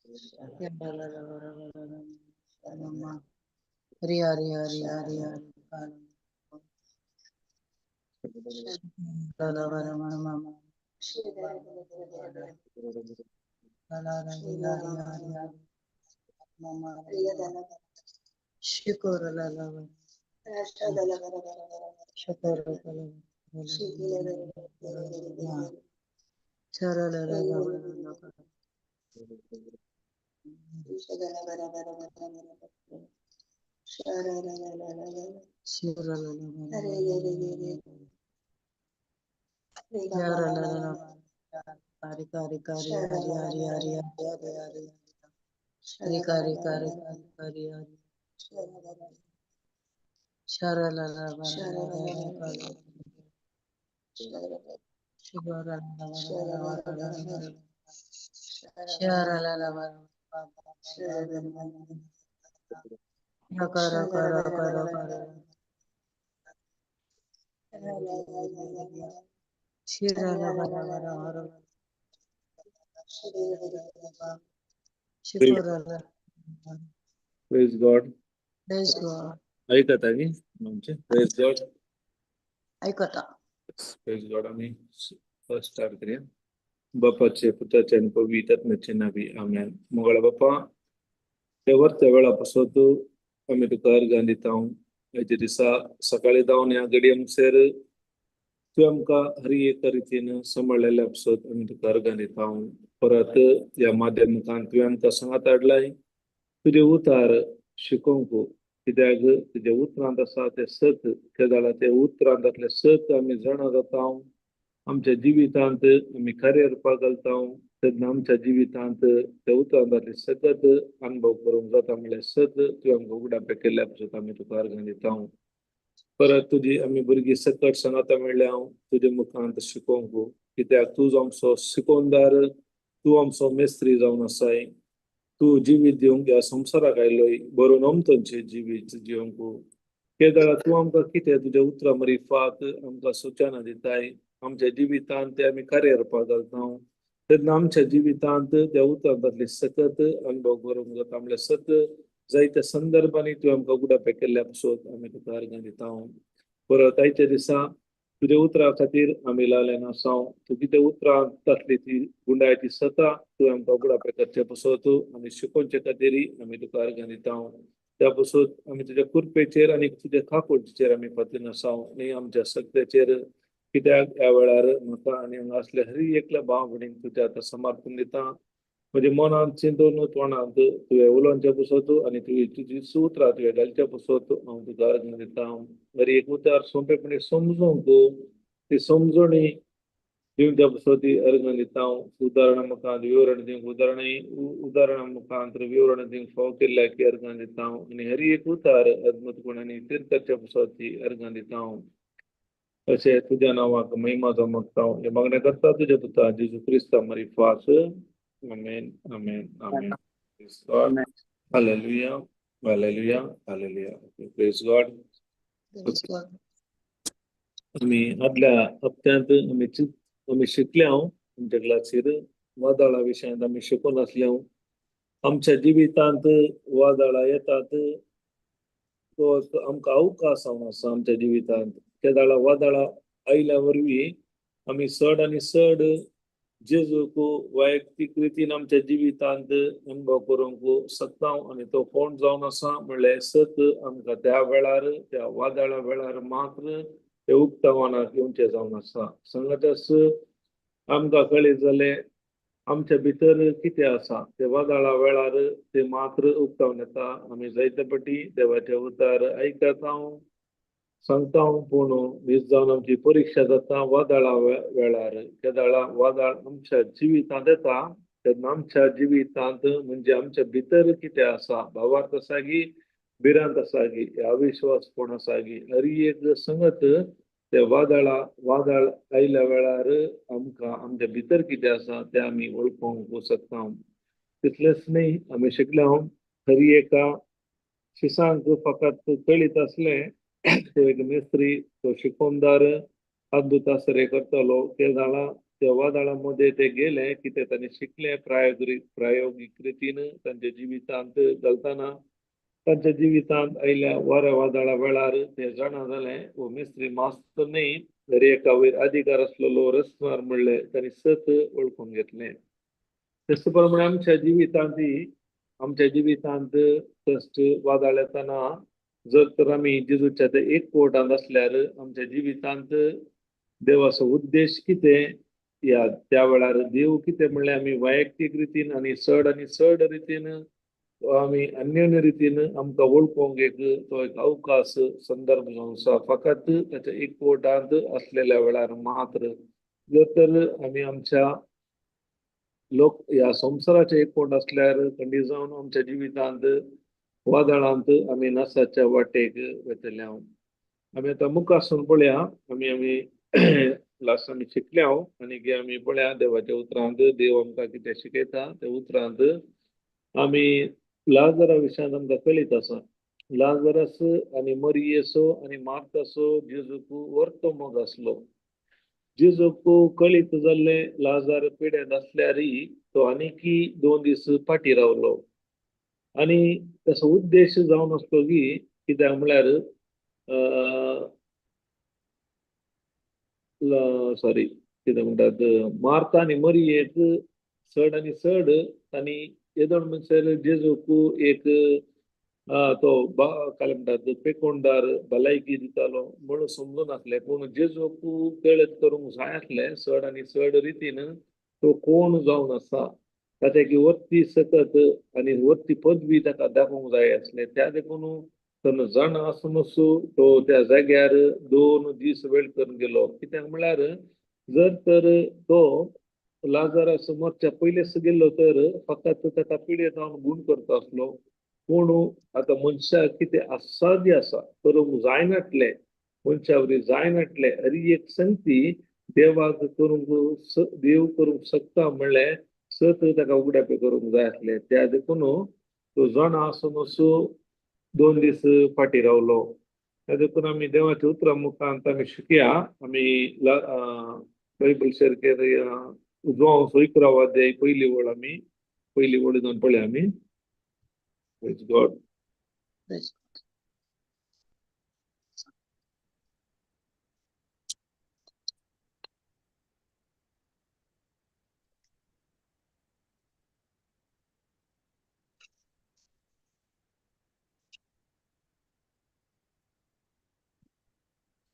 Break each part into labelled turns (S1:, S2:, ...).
S1: Hari Hari Hari Hari Hari. Hari Hari Hari Hari Hari Hari Hari Hari Hari Hari Hari Hari Hari.
S2: Praise God.
S1: Praise God.
S2: ऐकता न्ही आमचे? Praise God.
S1: ऐकता.
S2: Praise God. आमी first start करूया. बापाचे, पुताचे आनी पवित्र आत्म्याचे नावी, आमेन. मंगळ बापा, त्या वरत्या वेळा पासत आमी तुका अर्गां दिता. आयच्या दिसा सकाळी जावन ह्या घडये म्हणसर तुवें आमकां हर एका रितीन सांबाळलेल्या पासत आमी तुका अर्गां दिता. परत ह्या माध्यमांत तुवें आमकां सांगात हाडलाय तुजें उतार शिकोवंक, कित्याक तुज्या उतरांत आसा तें सत. केदाळा ते उतरांतलें सत आमी जाणा जाता, आमच्या जिवितांत आमी कार्य रुपाक घालता, तेन्ना आमच्या जिवितांत त्या उतरांतलें सगळत अनुभव करूंक जाता. म्हणल्यार सत तुवें आमकां उगडापे केल्ल्या पासत आमी तुका अर्गां दिता. परत तुजी आमी भुरगीं सकट सांगाता म्हणल्यार हांव तुज्या मुखांत शिकोवंक, कित्याक तूं आमचो शिकोवणदार, तूं आमचो मेस्त्री जावन आसाय. तूं जिवीत दिवंक ह्या संवसाराक आयलोय, बरोवन अमतंचें जिवीत जिवंक. केदाळा तूं आमकां कितें तुज्या उतरां मरिफात आमकां सुचना दिताय, आमच्या जिवितांत ते आमी कार्य रुपाक घालता, तेन्ना आमच्या जिवितांत त्या उतरांतली सकत अनुभव करूंक जाता. म्हणल्यार सत जायत्या संदर्भांनी तुवें आमकां उगडापे केल्ल्या पासत आमी तुका अर्गां दिता. परत आयच्या दिसा तुज्या उतरा खातीर आमी लायले आसा. तूं कितें उतरां ती गुंडायची सता तुवें आमकां उगडापे करचे पासत आनी शिकोवचे खातीर आमी तुका अर्गां दिता. त्या पासत आमी तुज्या कृपेचेर आनी तुज्या काकुळटीचेर आमी पातयेन आसा आनी आमच्या सत्याचेर, कित्याक ह्या वेळार म्हाका आनी हांगा आसल्या हर एकल्या भाव भयणीक तुज्या आतां समर्पण दिता. म्हज्या मनांत चिंतून तोंडांत तुवें उलोवच्या पासत आनी तुवें तुजी उतरां तुवें घालच्या पासत हांव तुका अर्गां दिता. बरी एक उतार सोंपेपणी समजूंक ती समजणी दिवच्या पासत ती अर्गां दिता. उदाहरणां मुखांत विवरण दिवंक, उदाहरणां मुखांत विवरण दिवंक फावो केल्ल्या की अर्गां दिता आनी हर एक उतार अद्भुतपणांनी थीर करच्या पासत ती अर्गां दिता. अशें तुज्या नांवाक महिमा जावं मागता, हें मागणें करता तुज्या पुता जेजू क्रिस्ता मरिफात. Amen, amen, amen. Praise God. Hallelujah, hallelujah, hallelujah. Okay, praise God.
S1: Praise God.
S2: आमी आदल्या हप्त्यांत आमी शिकले हांव आमच्या क्लासीर वादळा विशयांत आमी शिकून आसले. आमच्या जिवितांत वादळां येतात, तो आमकां अवकाश जावन आसा आमच्या जिवितांत. केदाळा वादळां आयल्या वरवीं आमी चड आनी चड जेजूक वैयक्तीक रितीन आमच्या जिवितांत अनुभव करूंक शकता. आनी तो कोण जावन आसा म्हणल्यार सत आमकां त्या वेळार, त्या वादळा वेळार मात्र ते उक्तावणाक येवचें जावन आसा. सांगाताच आमकां कळीत जालें आमच्या भितर कितें आसा ते वादळा वेळार ते मात्र उक्तावन येता. आमी जायते पटी देवाचे उतार आयकता, सांगता, पूण वीज जावन आमची परिक्षा जाता वादळा वेळार. केदाळा वादळ आमच्या जिवितांत येता तेन्ना आमच्या जिवितांत म्हणजे आमच्या भितर कितें आसा, भावार्थ आसा की भिरांत आसा की अविश्वास कोण आसा की, हर एक संगत ते वादळ आयल्या वेळार आमकां आमच्या भितर कितें आसा तें आमी वळखूंक शकता. तितलेंच न्ही, आमी शिकले हर एका शिसांक फकत कळीत आसलें ते एक मेस्त्री, तो शिकोवणदार अद्भुत आश्चर्य करतालो. ते जाणा त्या वादळा मध्ये ते गेले, कितें तांणी शिकले प्रायोगीक रितीन तांच्या जिवितांत घालतना तांच्या जिवितांत आयल्या वाऱ्या वादळा वेळार ते जाणा जाले हो मिस्त्री मास्त न्हय दरेका वयर अधिकार आसलेलो रचणार म्हणले तांणी सत वळखून घेतलें. तेच प्रमाणे आमच्या जिवितांत कश्ट वादळ येतना जर तर आमी जेजूच्या त्या एक कोटांत आसल्यार आमच्या जिवितांत देवाचो उद्देश कितें या त्या वेळार देव कितें म्हणल्यार आमी वैयक्तीक रितीन आनी चड आनी चड रितीन आमी अन्योन्य रितीन आमकां वळखूंक एक तो एक अवकाश संदर्भ जावन आसा. फकत ताच्या एक कोटांत आसलेल्या वेळार मात्र जर तर आमी आमच्या लोक ह्या संवसाराचे एक कोट आसल्यार खंडीत जावन आमच्या जिवितांत वादळांत आमी नासाच्या वाटेक वतले. आमी आतां मुखार पळया, आमी आमी लास्ट आमी शिकले आनी आमी पळया देवाच्या उतरांत देव आमकां कितें शिकयता त्या उतरांत आमी लाजरा विशयांत आमकां कळीत आसा. लाजरस आनी मरियेचो आनी मार्ताचो जेजूक वर्तो मोग आसलो. जेजूक कळीत जाल्लें लाजार पिड्यांत आसल्यारय तो आनीकी 2 दीस फाटीं रावलो आनी ताचो उद्देश जावन आसलो की कित्याक म्हळ्यार सॉरी कितें म्हणटात मार्ता आनी मरियेक चड आनी चड आनी येदोळ म्हणसर जेजूक एक तो काय म्हणटात पेकोंडार भलायकी दितालो म्हणून समजून आसलें. पूण जेजूक कळत करूंक जाय आसलें चड आनी चड रितीन तो कोण जावन आसा ताच्या की वरती सकत आनी वरती पदवी ताका दाखोवंक जाय आसलें. त्या देखून तो जाणा आसून तो त्या जाग्यार 2 दीस वेळ करून गेलो. कित्याक म्हळ्यार जर तर तो लाजरा समोरच्या पयलेच गेल्लो तर फकत ताका पिडे जावन गुण करता आसलो. पूण आतां मनशाक कितें असाध्य आसा करूंक जायनातलें, मनशा वरी जायनातलें हरी एक संगती देवाक करूंक देव करूंक शकता म्हणलें सत ताका उगडापे करूंक जाय आसलें. त्या देखून तो जाणा आसून 2 दीस फाटीं रावलो. त्या देखून आमी देवाच्या उतरां मुखांत आमी शिकया. आमी बायबल शेअर केल्या उजवांसो 11 अध्याय पयली वळ आमी पयली वळ जावन पळया आमी. Praise God.
S1: Praise God.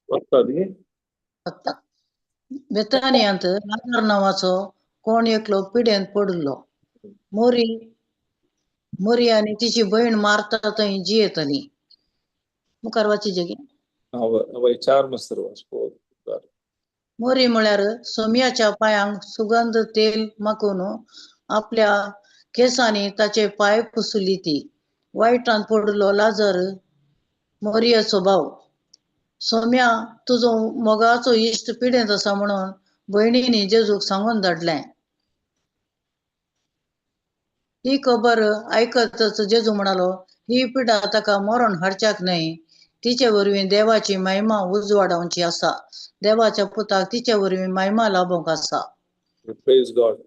S2: वाचता न्ही?
S1: वाचता. बेतानियांत लाजार नांवाचो कोण एकलो पिडेंत पडिल्लो. मोरी मोरी आनी तिची भयण मारता थंय जियेतली. मुखार वाची गे.
S2: वय 4 मस्तर वाच.
S1: मोरी म्हळ्यार सोम्याच्या पांयांक सुगंध तेल माखून आपल्या केंसांनी ताचे पांय पुसली ती. वायटान पडिल्लो लाजर मोरयेचो भाव. सोम्या तुजो मोगाचो इश्ट पिडेंत आसा म्हणून भयणींनी जेजूक सांगून धाडलें. ही खबर आयकतच जेजू म्हणालो, ही पिडा ताका मरण हाडच्याक न्हय, तिचे वरवीं देवाची महिमा उजवाडावची आसा. देवाच्या पुताक तिचे वरवीं महिमा लाभोवंक आसा.
S2: Praise God.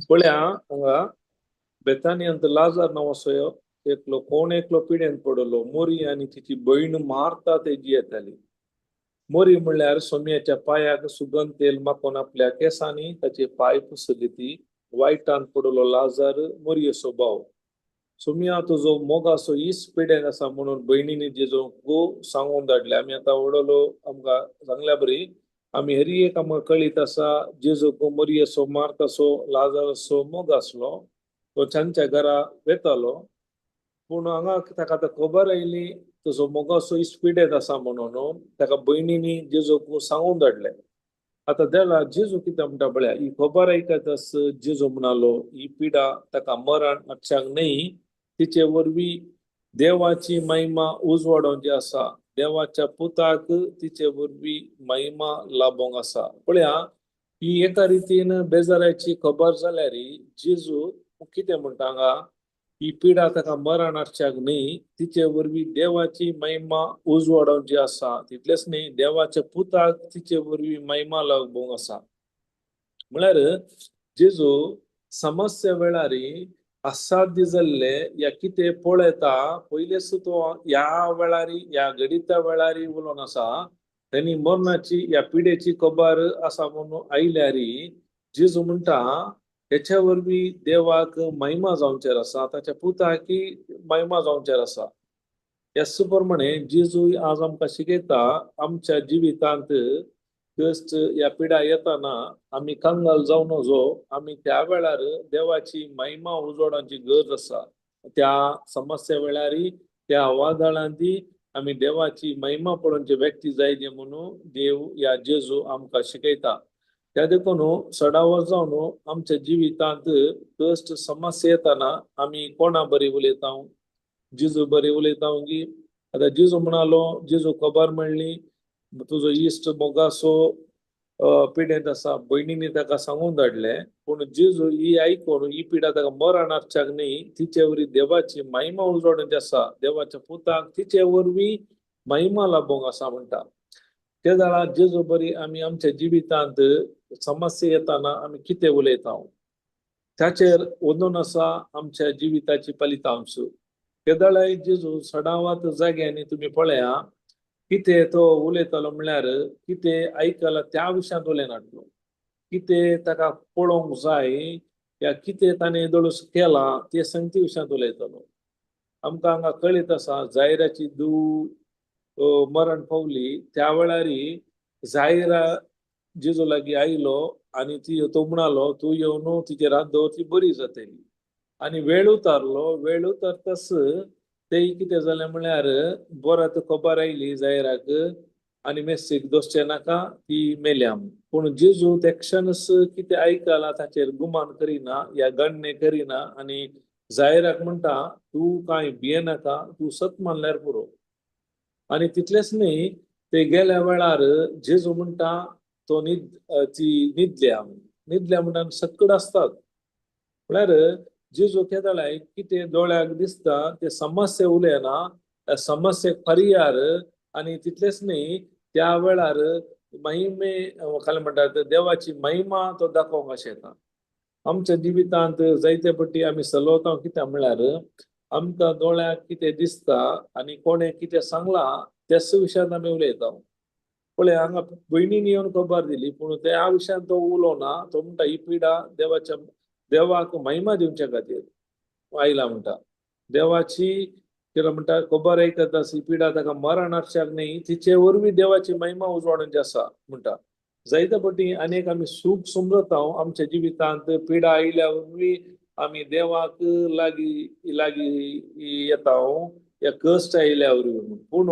S2: पळया हांगा बेतानियांत लाजार नांवाचो एकलो कोण एकलो पिडेंत पडलो. मोरी आनी तिची भयण मारता ते जियेताली. मोरी म्हणल्यार सोम्याच्या पांयाक सुगंध तेल माखून आपल्या केंसांनी ताचे पांय पुसली ती. वायटान पडलो लाजार मोरयेचो भाव. सोम्या तुजो मोगाचो इस पिडेन आसा म्हणून भयणींनी जेजूक सांगून धाडलें. आमी आतां व्हडलो आमकां सांगल्या बरी आमी हरी एक आमकां कळीत आसा जेजूक मोरयेचो मार्ताचो लाजाराचो मोग आसलो. तो तांच्या घरा वेतालो. पूण हांगा ताका आतां खबर आयली तुजो मोगाचो इस्पिडेत आसा म्हणून ताका भयणींनी जेजूक सांगून धाडलें. आतां देला जेजू कितें म्हणटा पळया, ही खबर आयकतच जेजू म्हणालो, ही पिडा ताका मरण हाडच्याक न्हय, तिचे वरवीं देवाची महिमा उजवाडोवची आसा. देवाच्या पुताक तिचे वरवीं महिमा लाभोवंक आसा. पळया ही एका रितीन बेजाराची खबर जाल्यार जेजू कितें म्हणटा हांगा, ही पिडा ताका मरण हाडच्याक न्हय, तिचे वरवीं देवाची महिमा उजवाडोवची आसा. तितलेंच न्हय, देवाच्या पुताक तिचे वरवीं महिमा लाभोवंक आसा. म्हळ्यार जेजू समस्या वेळार असाध्य जाल्ले या कितें पळयता पयलेच तो ह्या वेळार ह्या घडिता वेळार उलोवन आसा. तेणी मरणाची ह्या पिडेची खबर आसा म्हणून आयल्यार जेजू म्हणटा हेच्या वरवीं देवाक महिमा जावचेर आसा, ताच्या पुताकी महिमा जावचेर आसा. ह्याच प्रमाणे जेजू आज आमकां शिकयता आमच्या जिवितांत कश्ट ह्या पिडा येताना आमी कंगाल जावं नजो, आमी त्या वेळार देवाची महिमा उजवाडाची गरज आसा. त्या समस्या वेळार त्या वादळांती आमी देवाची महिमा पळोवचे व्यक्ती जाय म्हणून देव ह्या जेजू आमकां शिकयता. त्या देखून सडावर जावन आमच्या जिवितांत कश्ट समस्या येताना आमी कोणा बरी उलयता, जेजू बरी उलयता की आतां जेजू म्हणालो, जेजू खबर मेळ्ळी तुजो इश्ट मोगासो पिडेंत आसा, भयणींनी ताका सांगून धाडलें. पूण जेजू ही आयकून ही पिडा ताका मरण हाडच्याक न्ही, तिचे वरवीं देवाची महिमा उजवाडून आसा, देवाच्या पुताक तिचे वरवीं महिमा लाभोवंक आसा म्हणटा. ते जाणा जेजू बरी आमी आमच्या जिवितांत समस्या येताना आमी कितें उलयता ताचेर वदून आसा आमच्या जिविताची फलितांश. तेदळाय जेजू सडावात जाग्यांनी तुमी पळया कितें तो उलयतालो म्हणल्यार कितें आयकला त्या विशयांत उलयनासलो, कितें ताका पळोवंक जाय या कितें ताणें दळूस केलां ते संगती विशयांत उलयतालो. आमकां हांगा कळीत आसा जायराची धूव मरण पावली त्या वेळार जायरा जेजू लागीं आयलो आनी ती तो म्हणालो तूं येवन तिचेर हात दवर ती बरी जातली. आनी वेळ उतारलो, वेळ उतारताच ते कितें जालें म्हणल्यार बरात खबर आयली जायराक आनी मेस्सीक दोसचें नाका ती मेल्या. पूण जेजू ते क्षणच कितें आयकला ताचेर गुमान करिना या गणणे करिना आनी जायराक म्हणटा तूं कांय भियेनाका, तूं सत मानल्यार पुरो. आनी तितलेंच न्ही ते गेल्या वेळार जेजू म्हणटा तो न्हीद ती न्हिदल्या, न्हिदल्या म्हणटा सक्कड आसतात. म्हळ्यार जेजू केदळाय कितें दोळ्याक दिसता ते समस्या उलयना, त्या समस्येक परिहार. आनी तितलेंच न्ही त्या वेळार महिमे काय म्हणटात देवाची महिमा तो दाखोवंक अशें येता. आमच्या जिवितांत जायते पट्टी आमी सलवता कित्याक म्हळ्यार आमकां दोळ्याक कितें दिसता आनी कोणें कितें सांगलां त्याच विशयांत आमी उलयता. पळय हांगा भयणीन येवन खबर दिली पूण त्या विशयांत तो उलोवना, तो म्हणटा ही पिडा देवाच्या देवाक महिमा दिवच्या खातीर आयला म्हणटा. देवाची कितें म्हणटा खबर आयकता ही पिडा ताका मरण हाडच्याक न्ही, तिचे वरवीं देवाची महिमा उजवाडून आसा म्हणटा. जायते पटी अनेक आमी सूख समजता आमच्या जिवितांत पिडा आयल्या वरवीं आमी देवाक लागीं लागीं येता या कश्ट आयल्या वरवीं म्हूण. पूण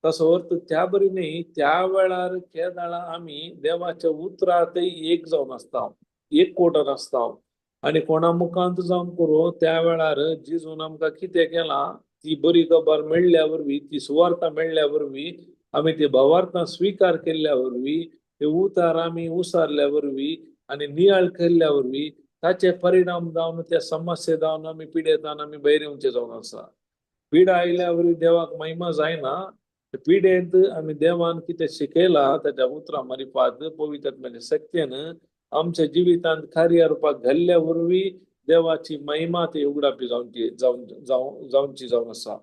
S2: तसो अर्थ त्या बरी न्ही, त्या वेळार केदाळा आमी देवाच्या उतरांतय एक जावन आसता, एक कोटन आसता आनी कोणा मुखांत जावन करूं त्या वेळार जेजून आमकां कितें केलां ती बरी खबर मेळ्ळ्या वरवीं, ती सुवार्ता मेळ्ळ्या वरवीं आमी ती भावार्थां स्विकार केल्ल्या वरवीं, ते उतार आमी उसारल्या वरवीं आनी नियाळ केल्ल्या वरवीं ताचे परिणाम जावन त्या समस्ये जावन आमी पिडेतान आमी भायर येवचे जावन आसा. पिडा आयल्या वरवीं देवाक महिमा जायना, पिडेंत आमी देवान कितें शिकयलां ताच्या उतरां मारिफात पवित्र शक्तीन आमच्या जिवितांत कार्य रुपाक घाल्ल्या वरवीं देवाची महिमा ती उगडापी जावची जावन जावं जावची जावन आसा.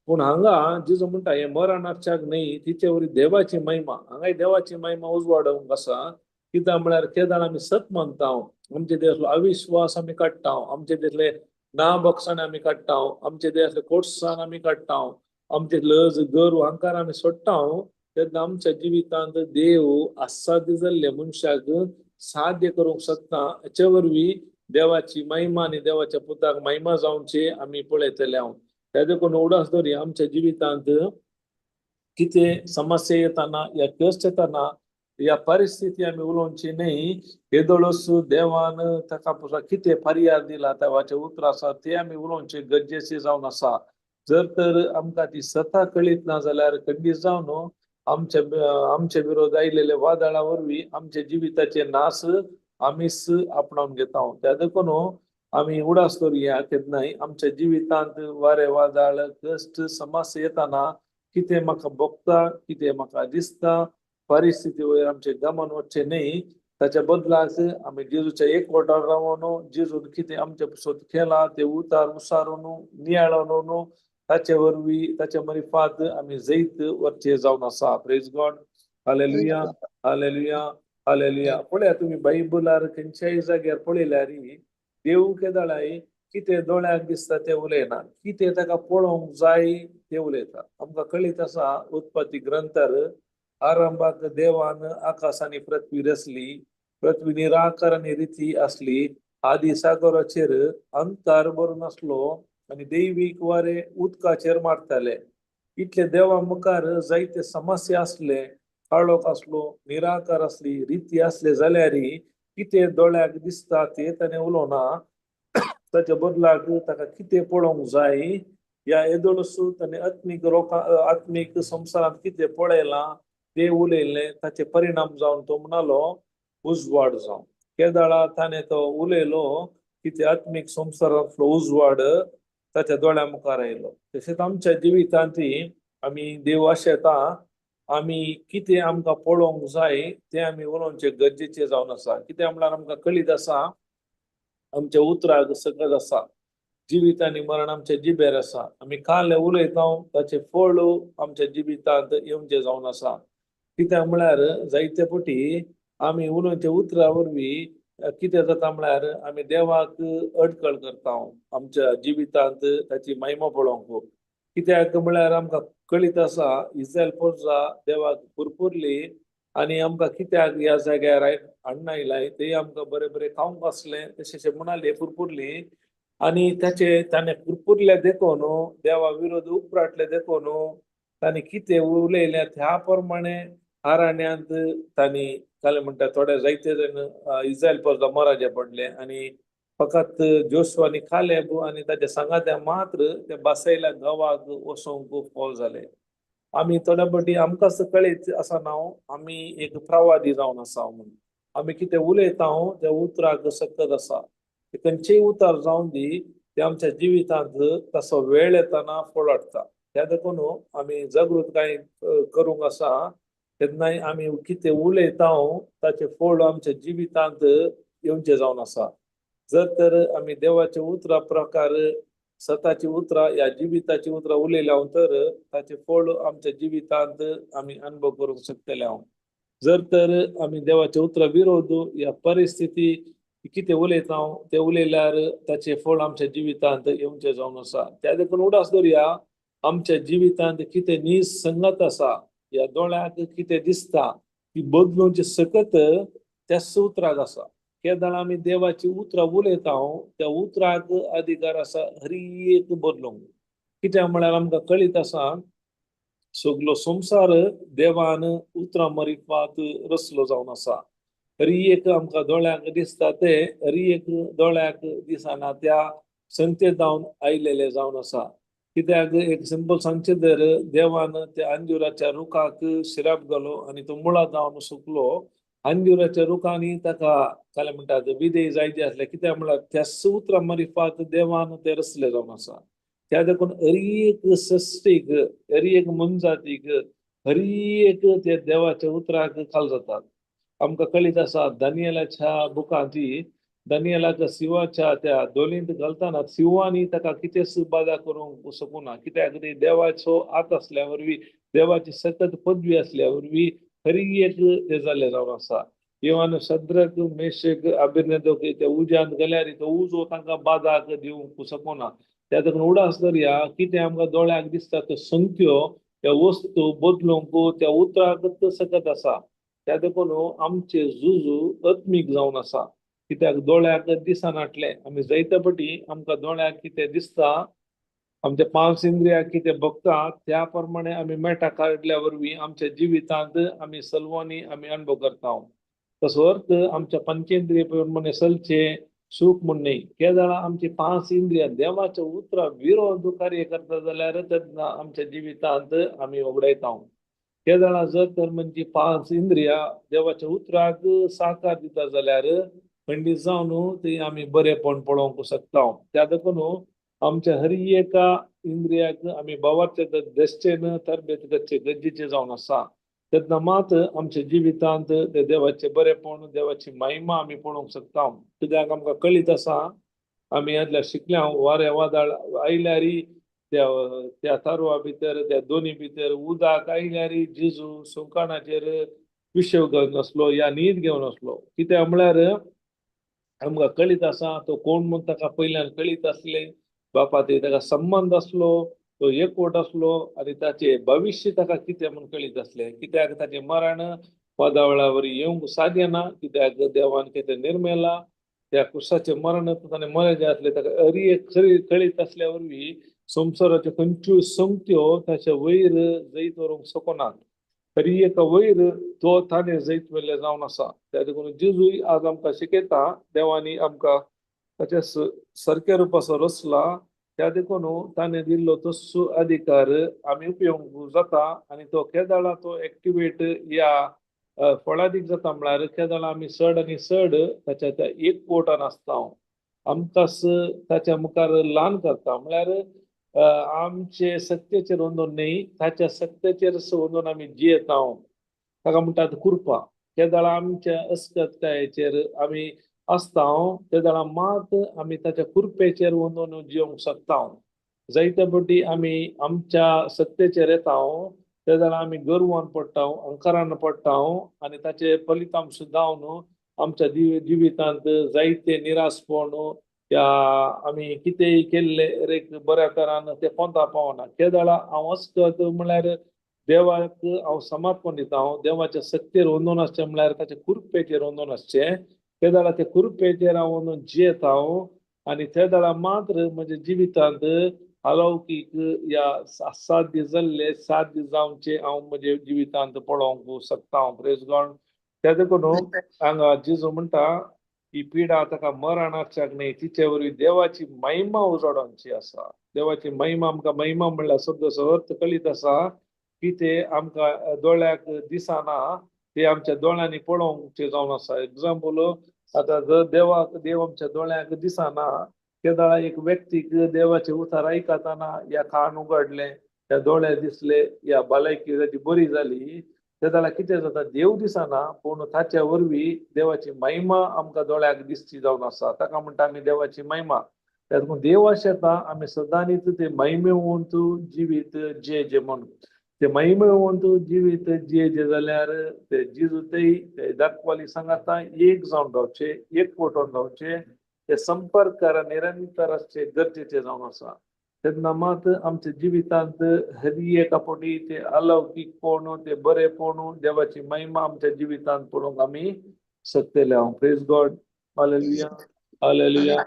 S2: पूण हांगा जेजू म्हणटा हें मरण हाडच्याक न्ही, तिचे वरवीं देवाची महिमा, हांगाय देवाची महिमा उजवाडोवंक आसा. कित्याक म्हळ्यार केदाळ आमी सत मानता, आमचे देशांतलो अविश्वास आमी काडटा, आमचे देशांतले ना बक्षाण आमी काडटा, आमचे देशांतले कोटसाण आमी काडटा, आमचे लज गर्व अहंकार आमी सोडटा, तेन्ना आमच्या जिवितांत देव असाध्य जाल्ले मनशाक साध्य करूंक शकता. हाचे वरवीं देवाची महिमा आनी देवाच्या पुताक महिमा जावची आमी पळयतले हांव. त्या देखून उडास दवरी आमच्या जिवितांत कितें समस्या येताना या कश्ट येताना या परिस्थिती आमी उलोवची न्ही, येदोळच देवान ताका कितें पर्याय दिला देवाचें उतर आसा ते आमी उलोवचे गरजेचे जावन आसा. जर तर आमकां ती सता कळीत ना जाल्यार खंडीत जावन आमच्या आमचे विरोध आयिल्ले वादळा वरवीं आमच्या जिविताचे नाश आमीच आपणावन घेता. त्या देखून आमी उडास दवरुया केन्नाय आमच्या जिवितांत वारे वादळ कश्ट समस्या येताना कितें म्हाका भोगता, कितें म्हाका दिसता परिस्थिती वयर आमचें गमन वचचें न्ही, ताच्या बदलाक आमी जेजूच्या एकवटार रावन जेजून कितें आमच्या पासत केलां तें उतार उसारून नियाळून ताचे वरवीं ताचे मरिफात आमी जैत वरचे जावन आसा. Praise God. Hallelujah, hallelujah, hallelujah. पळया तुमी बायबलार खंयच्याय जाग्यार पळयल्यार देव केदळाय कितें दोळ्याक दिसता तें उलयना, कितें ताका पळोवंक जाय तें उलयता. आमकां कळीत आसा उत्पत्ती ग्रंथार आरंभाक देवान आकाश आनी पृथ्वी रचली, पृथ्वी निराकार आनी रिती आसली, आदी सागराचेर अंतर भरून आसलो आनी दैवीक वारे उदकाचेर मारताले. इतले देवा मुखार जायते समस्या आसले, काळोख आसलो, निराकार आसली, रिती आसले जाल्यार कितें दोळ्याक दिसता तें ताणें उलोवना. ताच्या बदलाक ताका कितें पळोवंक जाय ह्या येदोळसू ताणें आत्मीक रोका आत्मीक संवसारांत कितें पळयलां तें उलयलें. ताचे परिणाम जावन तो म्हणालो उजवाड जावं. केदाळा ताणें तो उलयलो की ते आत्मीक संवसारांतलो उजवाड ताच्या दोळ्या मुखार आयलो. तशेंच आमच्या जिवितांत आमी देव आशेता आमी कितें आमकां पळोवंक जाय तें आमी उलोवचें गरजेचें जावन आसा. कितें म्हणल्यार आमकां कळीत आसा आमच्या उतराक सकत आसा, जिवीत आनी मरण आमच्या जिबेर आसा. आमी काल उलयता ताचें फळ आमच्या जिवितांत येवचें जावन आसा. कित्याक म्हळ्यार जायते फावटी आमी उलोवच्या उतरा वरवीं कितें जाता म्हळ्यार आमी देवाक अडकळ करता आमच्या जिवितांत ताची महिमा पळोवंक. कित्याक म्हळ्यार आमकां कळीत आसा इस्रायल पोरजा देवाक पुरपुरली आनी आमकां कित्याक ह्या जाग्यार हाडून आयलाय तेय आमकां बरें बरें खावंक आसलें तशें म्हणाले पुरपुरली. आनी ताचे ताणें पुरपुरले देखून देवा विरोध उपराटले देखून ताणें कितें उलयलें त्या प्रमाणे आरण्यांत तांणी काले म्हणटा थोडे जायते जाण इस्रायल पोरजा मराजे पडले आनी फकत जोशू आनी कालेब आनी ताच्या सांगात्या मात्र ते बासयल्या गांवाक वचोंक फाव जाले. आमी थोड्या फावटी आमकां कळीत आसा ना आमी एक प्रवादी जावन आसा म्हणून आमी कितें उलयता त्या उतराक सकत आसा. खंयचेय उतर जावन दी ते आमच्या जिवितांत तसो वेळ येताना फळ हाडटा. त्या देखून आमी जागृतकाय करूंक आसा तेन्नाय आमी कितें उलयता ताचें फळ आमच्या जिवितांत येवचें जावन आसा. जर तर आमी देवाच्या उतरा प्रकार सताची उतरां ह्या जिविताची उतरां उलयल्या तर ताचें फळ आमच्या जिवितांत आमी अनुभव करूंक शकतले हांव. जर तर आमी देवाच्या उतरा विरोध ह्या परिस्थिती कितें उलयता तें उलयल्यार ताचें फळ आमच्या जिवितांत येवचें जावन आसा. त्या देखून उडास दवरया आमच्या जिवितांत कितें निसंगत आसा ह्या दोळ्याक कितें दिसता ती बदलूंची सकत त्याच उतराक आसा. केदळ आमी देवाची उतरां उलयता त्या उतराक अधिकार आसा हर एक बदलूंक. कित्याक म्हळ्यार आमकां कळीत आसा सगलो संवसार देवान उतरां मरिफात रचलो जावन आसा. हर एक आमकां दोळ्याक दिसता ते हर एक दोळ्याक दिसना त्या संते जावन आयलेले जावन आसा. कित्याक एक सिंपल सांगचें तर देवान त्या अंजुराच्या रुखाक शिराप घालो आनी तो मुळां जावन सुकलो. अंजुराच्या रुखांनी ताका काले म्हणटात विधेय जायते आसले. कित्याक म्हळ्यार त्याच उतरां मरिफात देवान ते रचले जावन आसा. त्या देखून हर एक सृश्टीक हर एक मनजातीक हर एक त्या देवाच्या उतराक खाल जातात. आमकां कळीत आसा दानियलाच्या बुकांत दानियलाक शिवाच्या त्या दोलींत घालतना शिवानी ताका कितेंच बादा करूंक शकूना. कित्याक ते देवाचो हात आसल्या वरवीं देवाची सकत पदवी आसल्या वरवीं हर एक ते जाल्लें जावन आसा. इवन सद्रक मेशक अभिनेदोक त्या उज्यांत गेल्यार तो उजो तांकां बादाक दिवंक शकना. त्या देखून उडास दरया कितें आमकां दोळ्याक दिसता त्यो संख्यो त्या वस्तू बदलूंक त्या उतराक सकत आसा. त्या देखून आमचे जुजू आत्मीक जावन आसा. कित्याक दोळ्याक दिसनाटलें आमी जायते फावटी आमकां दोळ्याक कितें दिसता आमच्या पांच इंद्रियाक कितें भोगता त्या प्रमाणे आमी मेटा काडल्या वरवीं आमच्या जिवितांत आमी सलवांनी आमी अणभव करता. तसो अर्थ आमच्या पंचेंद्रिय प्रमाणे चलचें सूख म्हूण न्ही. केदळा आमची पांच इंद्रियां देवाच्या उतरा विरोध कार्य करता जाल्यार तेन्ना आमच्या जिवितांत आमी वगडायता. केदळा जर तर म्हणजे पांच इंद्रियां देवाच्या उतराक साकार दिता जाल्यार खंडीत जावन ती आमी बरेपण पळोवंक शकता. त्या देखून आमच्या हर एका इंद्रियाक आमी भावाच्या दृश्टेन तरबेत करचे गरजेचें जावन आसा. तेन्ना मात आमच्या जिवितांत ते देवाचें बरेपण, देवाची महिमा आमी पळोवंक शकता. कित्याक आमकां कळीत आसा, आमी आदल्या शिकल्या, वारें वादळ आयल्यारी त्या त्या तारवा भितर, त्या दोनी भितर उदक आयल्यारी जेजू सुंकाणाचेर विशेव घेवन नासलो या न्हीद घेवन आसलो. कित्याक म्हळ्यार आमकां कळीत आसा तो कोण म्हूण ताका पयल्यान कळीत आसलें. बापा ते ताका संबंद आसलो, तो एकवट आसलो आनी ताचे भविश्य ताका कितें म्हूण कळीत आसलें. कित्याक ताचें मरण वादळा वरी येवंक साध्य ना, कित्याक देवान कितें निर्मेला त्या कुसाचें मरण ताणें मरेचें आसलें. ताका अरी खरी कळीत आसल्या वरवीं संवसाराच्यो खंयच्यो संगत्यो ताच्या वयर जैत व्हरूंक शकनात. तरी एका वयर तो ताणें जैत व्हेल्लें जावन आसा. त्या देखून जेजूय आज आमकां शिकयता, देवांनी आमकां ताच्या सारक्या रुपाचो रचला. त्या देखून ताणें दिल्लो तस्सो अधिकार आमी उपयोग जाता आनी तो केदाळा तो एक्टिवेट या फळादीक जाता. म्हळ्यार केदाळा आमी चड आनी चड ताच्या त्या एक कोटान आसता, आमकां ताच्या मुखार ल्हान करता. म्हळ्यार आमचे सत्तेचेर वंदून न्हय, ताच्या सत्तेचेर वंदून आमी जियेता. ताका म्हणटात कृपा. केदाळा आमच्या अस्कतकायेचेर आमी आसता तेदाळा मात आमी ताच्या कृपेचेर वंदून जियोंक शकता. जायते फावटी आमी आमच्या सत्तेचेर येता तेदाळा आमी गर्वान पडटा, अंकारान पडटा आनी ताचे फलितांश जावन आमच्या जिवितांत जायते निराशपण या आमी कितेंय केल्लें एक बऱ्या तरान ते पोंता पावना. केदाळा हांव अस्कत म्हळ्यार देवाक हांव समर्पण दिता, हांव देवाच्या सक्तेर वंदून आसचें, म्हळ्यार ताच्या कृपेचेर वंदून आसचें. तेदाळा ते कृपेचेर हांव वंदून जियेता हांव आनी तेदाळा मात्र म्हज्या जिवितांत अलौकीक या असाध्य जाल्ले साध्य जावचें हांव म्हज्या जिवितांत पळोवंक शकता. प्रेज गॉड. त्या देखून हांगा जेजू म्हणटा ही पिडा ताका मरणाच्याक न्हय, तिचे वरवीं देवाची महिमा उजवाडावची आसा. देवाची महिमा, आमकां महिमा म्हणल्यार शब्दाचो अर्थ कळीत आसा की ते आमकां दोळ्याक दिसना, ते आमच्या दोळ्यांनी पळोवचे जावन आसा. एग्जाम्पल, आतां जर देवाक देव आमच्या दोळ्यांक दिसना, तेदाळा एक व्यक्तीक देवाचे उतार आयकतना या कान उगडले, त्या दोळे दिसले या भलायकी ताची बरी जाली, तेदाळा कितें जाता, देव दिसना पूण ताच्या वरवीं देवाची महिमा आमकां दोळ्याक दिसची जावन आसा. ताका म्हणटा आमी देवाची महिमा. त्या देव येता आमी सदांच ते महिमेवंत जिवीत जे जे म्हणून ते महिमेवंत जिवीत जे जे जाल्यार ते जिजूतय ते दाखवाली सांगाता एक जावन रावचे, एक पोटोन रावचे, ते संपर्क निरंतर आसचे गरजेचे जावन आसा. तेन्ना मात आमच्या जिवितांत हरी एका फावटी ते अलौकीक पळोवन, ते बरें पळोवन देवाची महिमा आमच्या जिवितांत पळोवंक आमी शकतले. हांव प्रेज गॉड. Hallelujah, hallelujah,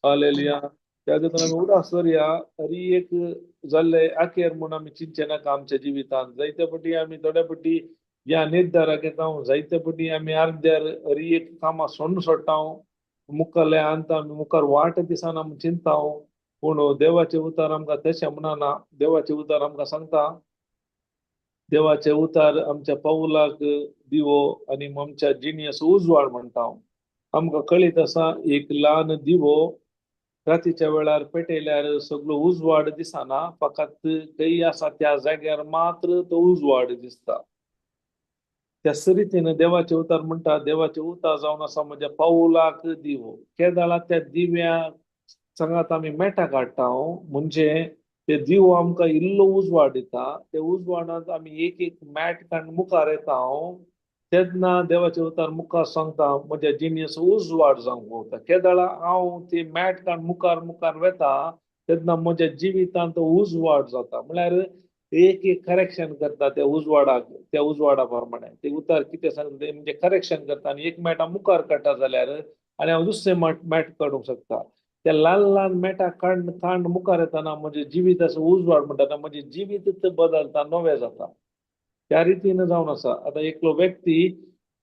S2: hallelujah. त्या देखून आमी उदास दवरया, हरी एक जाल्ले अखेर म्हूण आमी चिंतचे नाका. आमच्या जिवितांत जायते फावटी आमी थोड्या फावटी ह्या निर्धाराक येता, जायते फावटी आमी अर्द्यार हरी एक कामां सोडून सोडटा, मुखारले अंत आमी मुखार वाट दिसना आमी चिंता. पूण देवाचे उतार आमकां तशें म्हणना. देवाचे उतार आमकां सांगता, देवाचे उतार आमच्या पावलाक दिवो आनी आमच्या जिणयेचो उजवाड म्हणटा. आमकां कळीत आसा, एक ल्हान दिवो रातीच्या वेळार पेटयल्यार सगळो उजवाड दिसना, फकत खंय आसा त्या जाग्यार मात्र तो उजवाड दिसता. त्या रितीन देवाचे उतार म्हणटा, देवाचे उतार जावन आसा म्हज्या पावलाक दिवो. केदाळा त्या दिव्या सांगात आमी मेटां काडटा, म्हणजे ते दिवो आमकां इल्लो उजवाड दिता. ते उजवाडांत आमी एक एक मॅट काडून मुखार येता, तेन्ना देवाचे उतार मुखार सांगता म्हज्या जिणेचो उजवाड जावंक वता. केदाळा हांव ती मॅट काडून मुखार मुखार वेता तेन्ना म्हज्या जिवितांत उजवाड जाता. म्हळ्यार एक एक करेक्शन करता त्या उजवाडाक, त्या उजवाडा प्रमाणे ते उतार कितें सांगता ते म्हणजे करेक्शन करता आनी एक मॅटा मुखार काडटा जाल्यार आनी हांव दुसरें मॅट काडूंक शकता. त्या ल्हान ल्हान मेटा कांड कांड मुखार येताना म्हजें जिवीत उजवाड म्हणटा, म्हजें जिवीत बदलता, नवें जाता. त्या रितीन जावन आसा. आतां एकलो व्यक्ती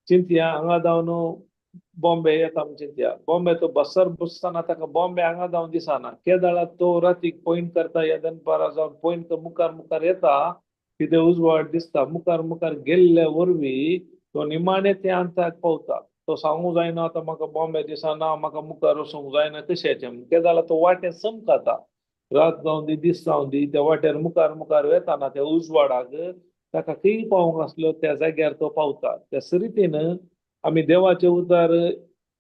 S2: चिंतया हांगा जावन बॉम्बे येता म्हूण चिंतया, बॉम्बे तो बसर बसतना ताका बॉम्बे हांगा जावन दिसना. केदाळा तो रातीक पॉयंट करता या दनपारा जावन पॉयंट मुखार मुखार येता, कितें उजवाड दिसता, मुखार मुखार गेल्ले वरवीं तो निमाणे त्या अंताक पावता. तो सांगूंक जायना आतां म्हाका बॉम्बे दिसना, म्हाका मुखार वचूंक जायना कशें. केदाळा तो वाटेर चमकता, रात जावन दी दीस जावन दी, त्या वाटेर मुखार मुखार वेताना त्या उजवाडाक ताका खंय पावूंक आसलो त्या जाग्यार तो पावता. त्याच रितीन आमी देवाचे उतार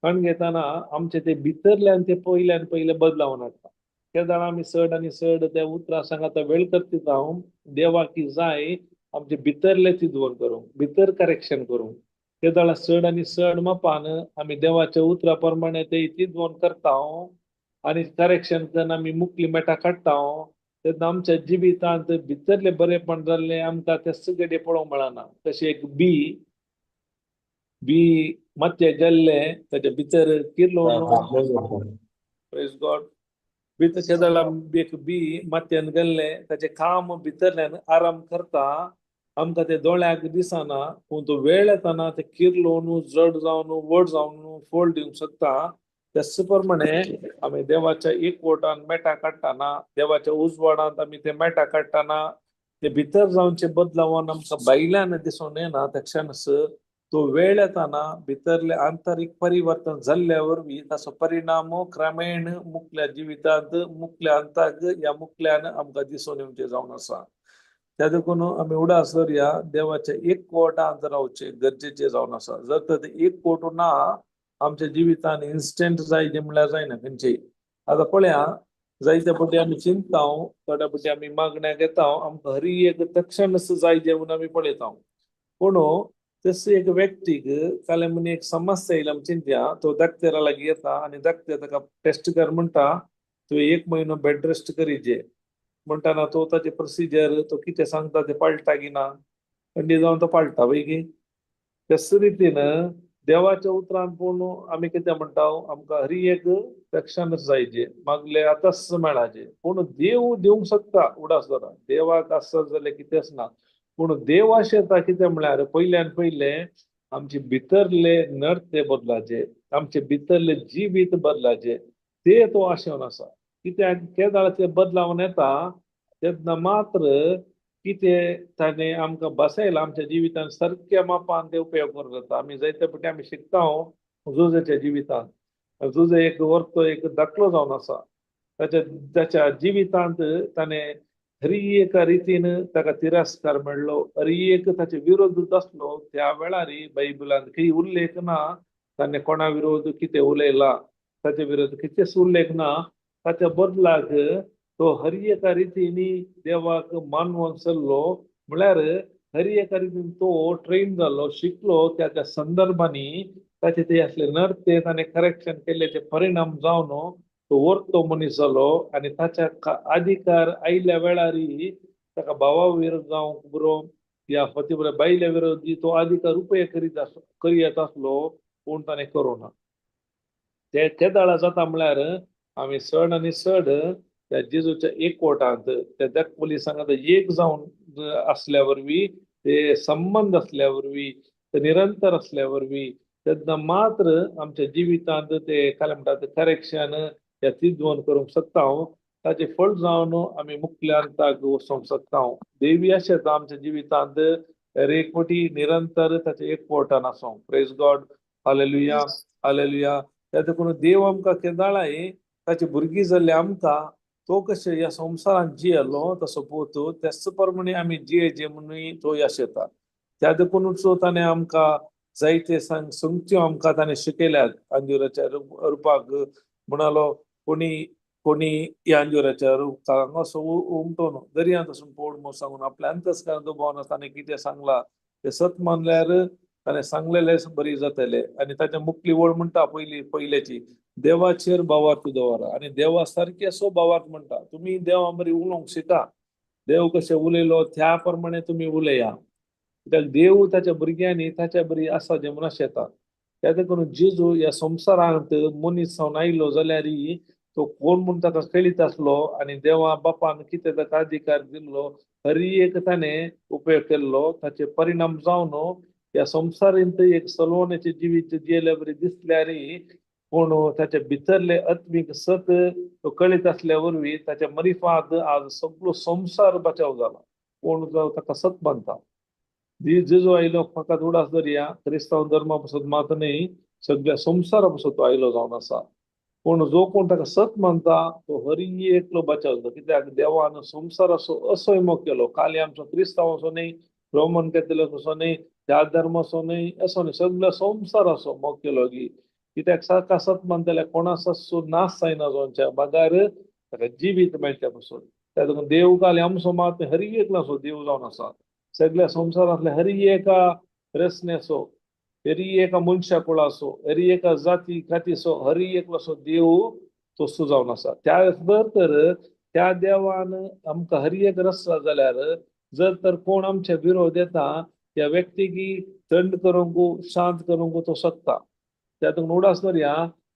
S2: कण घेतना आमचे ते भितरल्यान ते पयल्यान पयले बदलावन हाडटा. केदाळ आमी चड आनी चड त्या उतरां सांगाता वेळ करती जावन देवाक जाय आमचे भितरले चिंतवण करूंक, भितर करेक्शन करूंक. तेदाळा चड आनी चड मापान आमी देवाच्या उतरा प्रमाणे ते चिंतवण करता आनी करेक्शन करून आमी मुकली मेटां काडटा तेन्ना आमच्या जिवितांत भितरले बरेपण जाल्लें आमकां ते सगळे पळोवंक मेळना. तशें एक बी बी मातयेक गेल्लें ताच्या भितर किर्लोन, प्रेज गॉड, भितर केदळा एक बी मातयेन गेल्लें ताचें काम भितरल्यान आराम करता, आमकां ते दोळ्याक दिसना, पूण तो वेळ येताना ते किर्लोन जड जावन व्हड जावन फळ दिवंक शकता. त्याच प्रमाणे आमी देवाच्या एकवटान मेटां काडटाना, देवाच्या उजवाडांत आमी ते मेटां काडटाना ते भितर जावचे बदलावान आमकां भायल्यान दिसून येना. त्या क्षणस तो वेळ येताना भितरले आंतरीक परिवर्तन जाल्ल्या वरवीं ताचो परिणाम क्रमेण मुकल्या जिवितांत मुकल्या अंताक ह्या मुकल्यान आमकां दिसून येवचें जावन आसा. त्या देखून आमी उडास धरया देवाच्या एकवटांत रावचें गरजेचें जावन आसा. जर तर ते एकवट ना आमच्या जिवितान इन्स्टंट जायचे म्हणल्यार जायना खंयचेय. आतां पळया जायते फावटी आमी चिंतता, थोड्या फावटी आमी मागण्या घेता, आमकां हरी एक तक्षणच जायचे म्हणून आमी पळयता. पूण तस एक व्यक्तीक काल्यां म्हण एक समस्या येयल्या म्हण चिंतया, तो दाक्तेरा लागीं येता आनी दाक्तेर ताका टेस्ट कर म्हणटा, तुवें एक म्हयनो बेड रेस्ट करीजे म्हणटाना तो ताचे प्रोसिजर तो कितें सांगता ते पाळटा की ना, थंडी जावन तो पाळटा वय की. त्याच रितीन देवाच्या उतरान पूण आमी कितें म्हणटा, आमकां हरी एक तक्षणच जायचे, मागले आतांच मेळाचे. पूण देव दिवंक शकता, उडास दवरा देवाक आसत जाल्यार कितेंच ना. पूण देव आशेता कितें म्हळ्यार पयल्यान पयले आमचे भितरले नर्ते बदलाचे, आमचे भितरले जिवीत बदलाचे, ते तो आशेवन आसा. कित्याक केदाळ ते बदलावन येता तेन्ना मात्र कितें ताणें आमकां बसयलां आमच्या जिवितान सारक्या मापान ते उपयोग करूं जाता. आमी जायते फावटी आमी शिकता जुजेच्या जिवितान. जुजे एक वर्तो एक दाखलो जावन आसा. ताच्या ताच्या जिवितांत ताणें हरी एका रितीन ताका तिरस्कार मेळ्ळो, हरी एक ताचे विरोध आसलो. त्या वेळार बायबलांत खंय उल्लेख ना ताणें कोणा विरोध कितें उलयला, ताचे विरोध कितेंच उल्लेख ना. ताच्या बदलाक तो हर एका रितीनी देवाक मानवोन चल्लो, म्हळ्यार हर एका रितीन तो ट्रेन जालो, शिकलो. त्या त्या संदर्भांनी ताचे ते असले नर्ते ताणें करेक्शन केल्ल्याचे परिणाम जावन तो वर्तो मनीस जालो आनी ताच्या अधिकार आयिल्ल्या वेळार ताका भावा विरोध जावंक बरो या पतिव्रत बायल्या विरोधी तो अधिकार उपयोग करीत करीत आसलो, पूण ताणें करूं ना. ते तेदाळा जाता म्हळ्यार आमी चड आनी चड त्या जेजूच्या एकवटांत त्या दाखवली सांगात एक जावन असल्या वरवीं, ते संबंद असल्या वरवीं, ते निरंतर असल्या वरवीं तेन्ना मात्र आमच्या जिवितांत ते काय म्हणटात करेक्शन या तिजवण करूंक शकता. ताचे फळ जावन आमी मुखल्यांताक वचोंक शकता. देवी आशेता आमच्या जिवितांत एक फावटी निरंतर ताचे एकवटान आसूंक. प्रेज गॉड, हालेलुया, हालेलुया. त्या देखून देव आमकां केदाळाय ताचे भुरगीं जाल्ले आमकां तो कशें ह्या संवसारांत जियेलो तसो पोत त्याच प्रमाणे आमी जियेचे म्हणून तो आशेता. त्या देखूनच ताणें आमकां जायते सांग संगत्यो आमकां ताणें शिकयल्यात. अंजुराच्या रुपाक म्हणालो कोणी कोणी ह्या अंजुराच्या रुखाक हांगासो उमटोन दर्यांत वचून पोड म्हूण सांगून आपल्या अंतस्करण दुबावन ताणें कितें सांगलां तें सत मानल्यार ताणें सांगलेलें बरी जातलें. आनी ताच्या मुखली वळ म्हणटा पयली पयल्याची देवाचेर भावार्थ दवरा आनी देवा सारके असो भावार्थ म्हणटा. तुमी देवा बरी उलोवंक शिका, देव कशें उलयलो त्या प्रमाणे तुमी उलया. कित्याक देव ताच्या भुरग्यांनी ताच्या बरी आसा जें म्हूण आशेता. त्या देखून जेजू ह्या संवसारांत मनीस जावन आयलो जाल्यार तो कोण म्हूण ताका कळीत आसलो आनी देवा बापान कितें ताका अधिकार दिल्लो हरी एक ताणें उपयोग केल्लो. ताचे परिणाम जावन ह्या संवसारांत एक सलवण्याचें जिवीत जियेल्या बरी दिसल्यार पूण ताच्या भितरले आत्मीक सत तो कळीत आसल्या वरवीं ताच्या मरिफात आज सगळो संवसार बचाव जाला. कोण जावं ताका सत मानता. जेजू आयलो फकत उडास दरया क्रिस्तांव धर्मा पासत मात न्हय, सगळ्या संवसारा पासत तो आयलो जावन आसा. पूण जो कोण ताका सत मानता तो हरी एकलो बचाव जाता. कित्याक देवान संवसाराचो असो मोग केलो, खाली आमचो क्रिस्तांवाचो न्हय रोमन कॅथलिक असो न्हय, त्या धर्माचो न्हय, असो न्हय, सगळ्या संवसाराचो मोग केलो की. कित्याक सारका सत मानतल्या कोणाचो नाश जायना जावच्या बगर ताका जिवीत मेळच्या पसून. त्या देखून देव काल आमचो मात हरी एकलाचो देव जावन आसा. सगळ्या संवसारांतल्या हरी एका रचनेचो, हरी एका मनशा कुळाचो, हरी एका जाती खातीचो, हरी एकलाचो देव तसो जावन आसा. त्या जर तर त्या देवान आमकां हरी एक रचला जाल्यार जर तर कोण आमच्या विरोध येता त्या व्यक्तीक थंड करूंक, शांत करूंक तो शकता. त्या देखून उडास दवरया.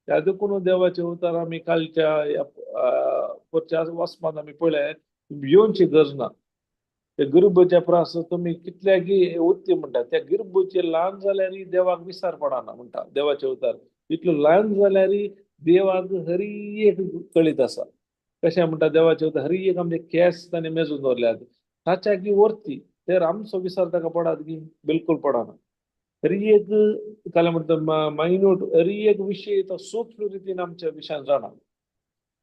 S2: त्या देखून देवाचे उतर आमी कालच्या ह्या वाचपांत आमी पळयलें, भियोवची गरज ना. त्या गिरबुच्या प्रास तुमी कितल्याकी उत्ती म्हणटा, त्या गिरबुचे ल्हान जाल्यार देवाक विसर पडना म्हणटा देवाचे उतर. इतलो ल्हान जाल्यार देवाक हरी एक कळीत आसा. कशें म्हणटा देवाचे उतर, हरी एक आमचे केंस ताणें मेजून दवरल्यात, ताच्या की वरती तर आमचो विसर ताका पडात की बिलकुल पडना. हरी एक काल म्हणटा मायन्यूट हरी एक विशय तो सूक्ष्म रितीन आमच्या विशयान जाणा.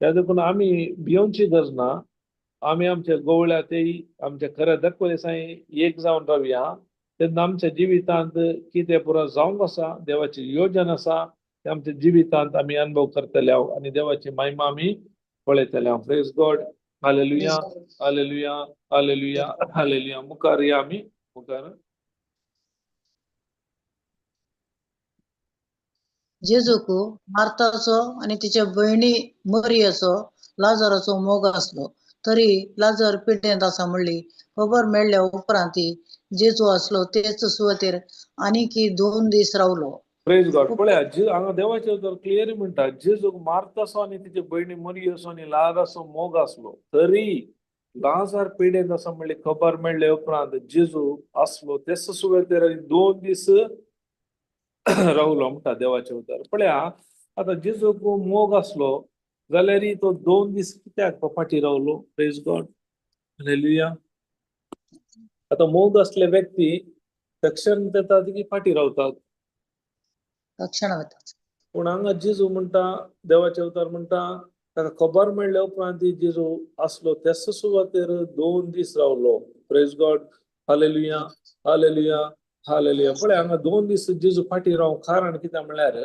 S2: त्या देखून आमी भियोवची गरज ना. आमी आमच्या गोवळ्या तेय आमच्या खऱ्या दाखवले साय एक जावन रावया. तेन्ना आमच्या जिवितांत कितें पुरो जावंक आसा, देवाची योजन आसा, ते आमच्या जिवितांत आमी अनुभव करतले आनी देवाची महिमा आमी पळयतले. Praise God. Hallelujah, hallelujah, hallelujah, hallelujah. मुखार या आमी मुखार.
S1: जेजूक मार्ताचो आनी तिच्या भयणी मरियाचो लाजराचो मोग आसलो, तरी लाजर पिडेंत आसा म्हणली खबर मेळ्ळ्या उपरांत जेजू आसलो तेच सुवातेर आनीक 2 दीस रावलो.
S2: Praise God. पळया हांगा देवाचें उतर क्लियरली म्हणटा, जेजूक मार्ताचो आनी तिचे भयणी मरियाचो आनी लाजराचो मोग आसलो, तरी लाजार पिडेंत आसा म्हणली खबर मेळ्ळे उपरांत जेजू आसलो तेच सुवातेर आनी 2 दीस रावलो म्हणटा देवाचें उतर. पळया आतां जेजूक मोग आसलो जाल्यार तो 2 दीस कित्याक फाटीं रावलो? Praise God. Hallelujah. आतां मोग असले व्यक्ती तक्षण येतात की फाटीं रावतात,
S1: तक्षण वतात.
S2: पूण हांगा जेजू म्हणटा, देवाचें उतर म्हणटा, ताका खबर मेळ्ळे उपरांत जेजू आसलो तेच सुवातेर 2 दीस रावलो. Praise God. Hallelujah, hallelujah, hallelujah. पळय हांगा 2 दीस जेजू फाटीं रावंक कारण कितें म्हणल्यार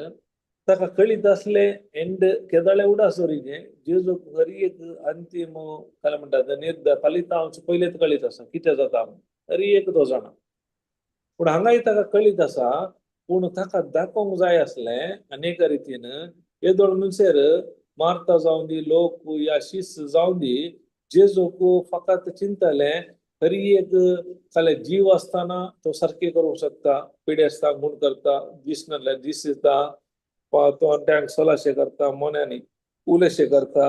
S2: ताका कळीत आसलें एंड केदळे उडास दवरिचें जेजूक हरी एक अंतीम काय म्हणटा निर्द फलितांश पयलेच कळीत आसा कितें जाता, हरी एक तो जाणा. पूण हांगाय ताका कळीत आसा, पूण ताका दाखोवंक जाय आसलें अनेक रितीन येदोळ म्हणसर मार्ता जावं दी, लोक या शीस जावं दी, जेजूक फकत चिंतलें हरी एक खाले जीव आसतना तो सारकें करूंक शकता, पिडेस्तांक गुण करता, दिसनासल्यार दीस दिता, तो तांकां सलाशे करता, मोन्यांनी उलयशे करता,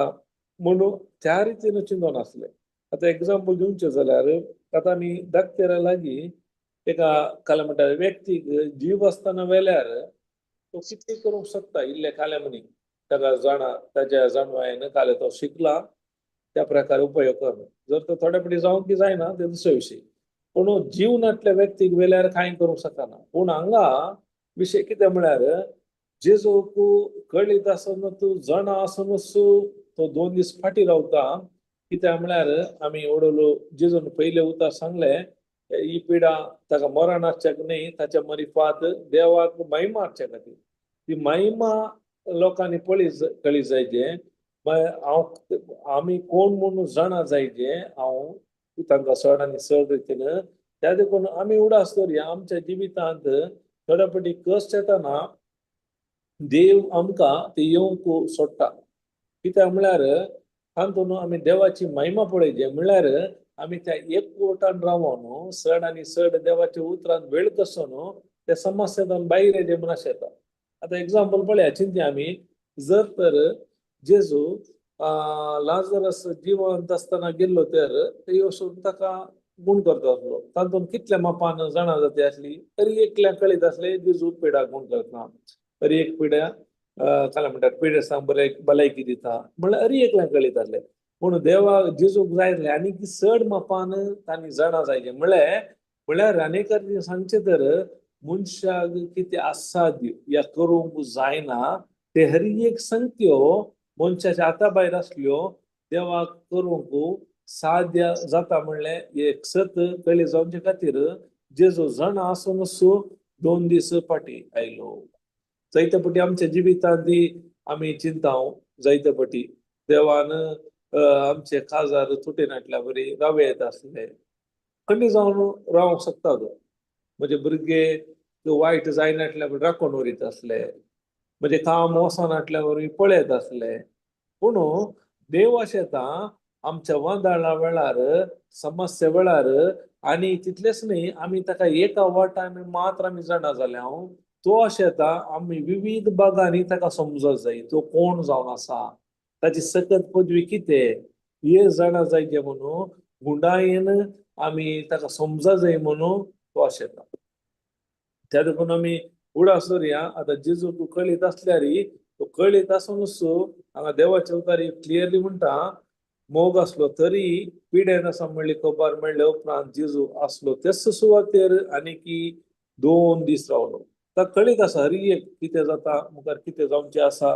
S2: म्हणून त्या रितीन चिंतून आसलें. आतां एग्जाम्पल दिवचें जाल्यार आतां आमी दाक्तेरा लागीं एका काले म्हणटा व्यक्तीक जीव आसतना वेल्यार तो कितें करूंक शकता, इल्ले काले म्हणी ताका जाणा, ताच्या जाणवायेन काले तो शिकला त्या प्रकारे उपयोग कर. जर तो थोडे फावटी जावंक की जायना ते दुसरे विशय, पूण जीव नासल्या व्यक्तीक वेल्यार कांय करूंक शकना. पूण हांगा विशय कितें म्हळ्यार जेजूक कळीत आसून तूं जाणा आसूनच तो 2 दीस फाटीं रावता. कित्याक म्हळ्यार आमी ओडलो जेजून पयलें उतर सांगलें, ही पिडा ताका मरण आसच्याक न्हय, ताच्या मरिफात देवाक महिमा हाडच्या खातीर. ती महिमा लोकांनी पळय कळी जायचे, हांव आमी कोण म्हणून जाणा जायचे, हांव तांकां चड आनी चड रितीन. त्या देखून आमी उडास दवरया आमच्या जिवितांत थोड्या फावटी कश्ट येतना देव आमकां ते येवंक सोडटा. कित्याक म्हळ्यार तातूंत आमी देवाची महिमा पळयची, म्हळ्यार आमी त्या एकवटान रावन चड आनी चड देवाच्या उतरान वेळ कसो न्हू त्या समस्येंतल्यान भायर येयले म्हूण अशें येता. आतां एग्जाम्पल पळया चिंतया आमी, जर तर जेजू लाजरस जिवंत आसतना गेल्लो तर ते वचून ताका गुण करता आसलो, तातूंत कितल्या मापान जाणा जाता आसली, तरी एकल्या कळीत आसलें जेजू पिडा गुण करता, तरी एक पिड्या काय म्हणटात पिडेस्तांक बरे भलायकी दिता म्हणल्यार हरी एकल्या कळीत आसलें. पूण देवाक जेजूक जाय आसलें आनी चड मापान तांणी जाणा जायचें, म्हळ्यार आनी सांगचें तर मनशाक कितें असाध्य या करूंक जायना ते हरी एक संगत्यो मनशाच्या हाता भायर आसल्यो देवाक करूंक साध्य जाता म्हणलें एक सत कळी जावचे खातीर जेजू जाणा आसून सो 2 दीस फाटी आयलो. जायते पटी आमच्या जिवितांत आमी चिंता जायते पटी देवान आमचे काजार तुटे नाटल्या बरी रावे येत आसले खंडी जावन रावंक शकता तो. म्हणजे भुरगे वायट जायनाटल्या बरी राखून उरीत आसले, म्हणजे काम वचनाटल्या वरी पळयत आसले. पूण देव अशें येता आमच्या वादळा वेळार, समस्या वेळार, आनी तितलेच न्ही आमी ताका एका वाटा आमी मात्र आमी जाणा जाले हांव तो अशें येता आमी विविध भागांनी ताका समजत जाय तो कोण जावन आसा, ताची सकत पदवी कितें हे जाणा जायचे म्हणून गुंडायेन आमी ताका समजा जाय म्हणून तो अशें येता. त्या देखून आमी उडास दवरया. आतां जेजू तूं कळीत आसल्यार तो कळीत आसून हांगा देवाच्या उतारी क्लियरली म्हणटा मोग आसलो तरी पिडेन आसा म्हणली खबर मेळ्ळे उपरांत जेजू आसलो तेच सुवातेर आनी की 2 दीस रावलो. ताका कळीत आसा हरी एक कितें जाता मुखार कितें जावचें आसा,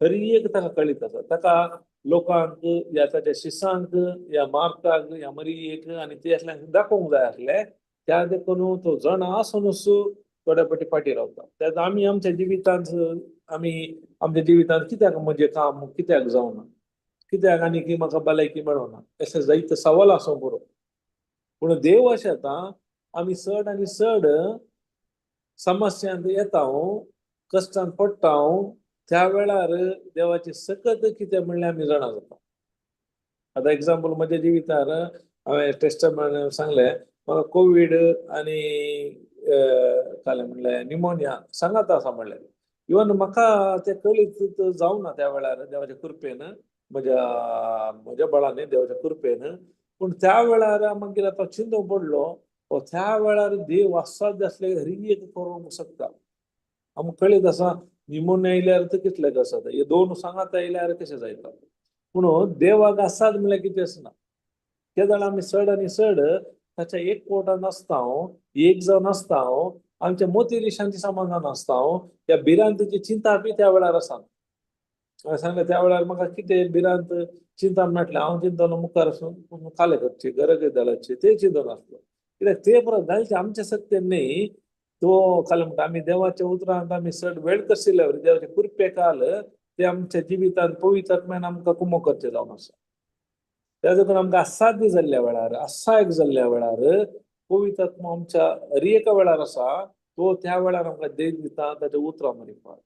S2: हरी एक ताका कळीत आसा. ताका लोकांक या ताच्या शिसांक या मार्ताक या मरियेक आनी ते असल्यांक दाखोवंक जाय आसले. त्या देखून तो जाणा आसूनच थोड्या फाटी फाटीं रावता. तेन्ना आमी आमच्या जिवितांत आमी आमच्या जिवितांत कित्याक म्हजें काम कित्याक जावना, कित्याक आनी की म्हाका भलायकी मेळना अशें जायते सवाल आसूं पुरो. पूण देव अशें येता आमी चड आनी चड समस्यांत येता, कश्टांत पडटा, त्या वेळार देवाची सकत कितें म्हणल्यार आमी जाणा जाता. आतां एग्जाम्पल म्हज्या जिवितार हांवें टेस्टमेंट सांगलें म्हाका कोवीड आनी कालें म्हणलें निमोनिया सांगात आसा म्हणलें. इवन म्हाका तें कळीत जावना त्या वेळार देवाच्या कृपेन, म्हज्या म्हज्या बळांनी देवाच्या कृपेन. पूण त्या वेळार मागीर आतां चिंतूंक पडलो त्या वेळार देव असाध्य आसले हरी एक करूंक शकता. आमकां कळीत आसा निमोनिया आयल्यार तर कितले आसा, हे 2 सांगात आयल्यार कशें जायता. पूण देवाक असाद म्हणल्यार कितें आसना. तेदळा आमी चड आनी चड ताच्या एक कोटान आसता, एक जावन आसता, आमच्या मोती शांती समाधान आसता, त्या भिरांतीची चिंता बी त्या वेळार आसा. हांवें सांगलें त्या वेळार म्हाका कितें भिरांत चिंता म्हटलें हांव चिंतलो मुखार वचून काले करची गरज जाल्याची ते चिंतून आसलो. कित्याक ते परत घालचे आमच्या सत्तेन न्ही तो काल म्हणटा आमी देवाच्या उतरांत आमी चड वेळ कशिल्ल्या देवाचे कृपे काल ते आमच्या जिवितांत पवित्र आत्म्यान आमकां कुमो करचें जावन आसा. त्या देखून आमकां असाध्य जाल्ल्या वेळार, असायक जाल्ल्या वेळार पवित्र आत्मा आमच्या हर एका वेळार आसा तो त्या वेळार आमकां देख दिता ताच्या उतरां मरिफात.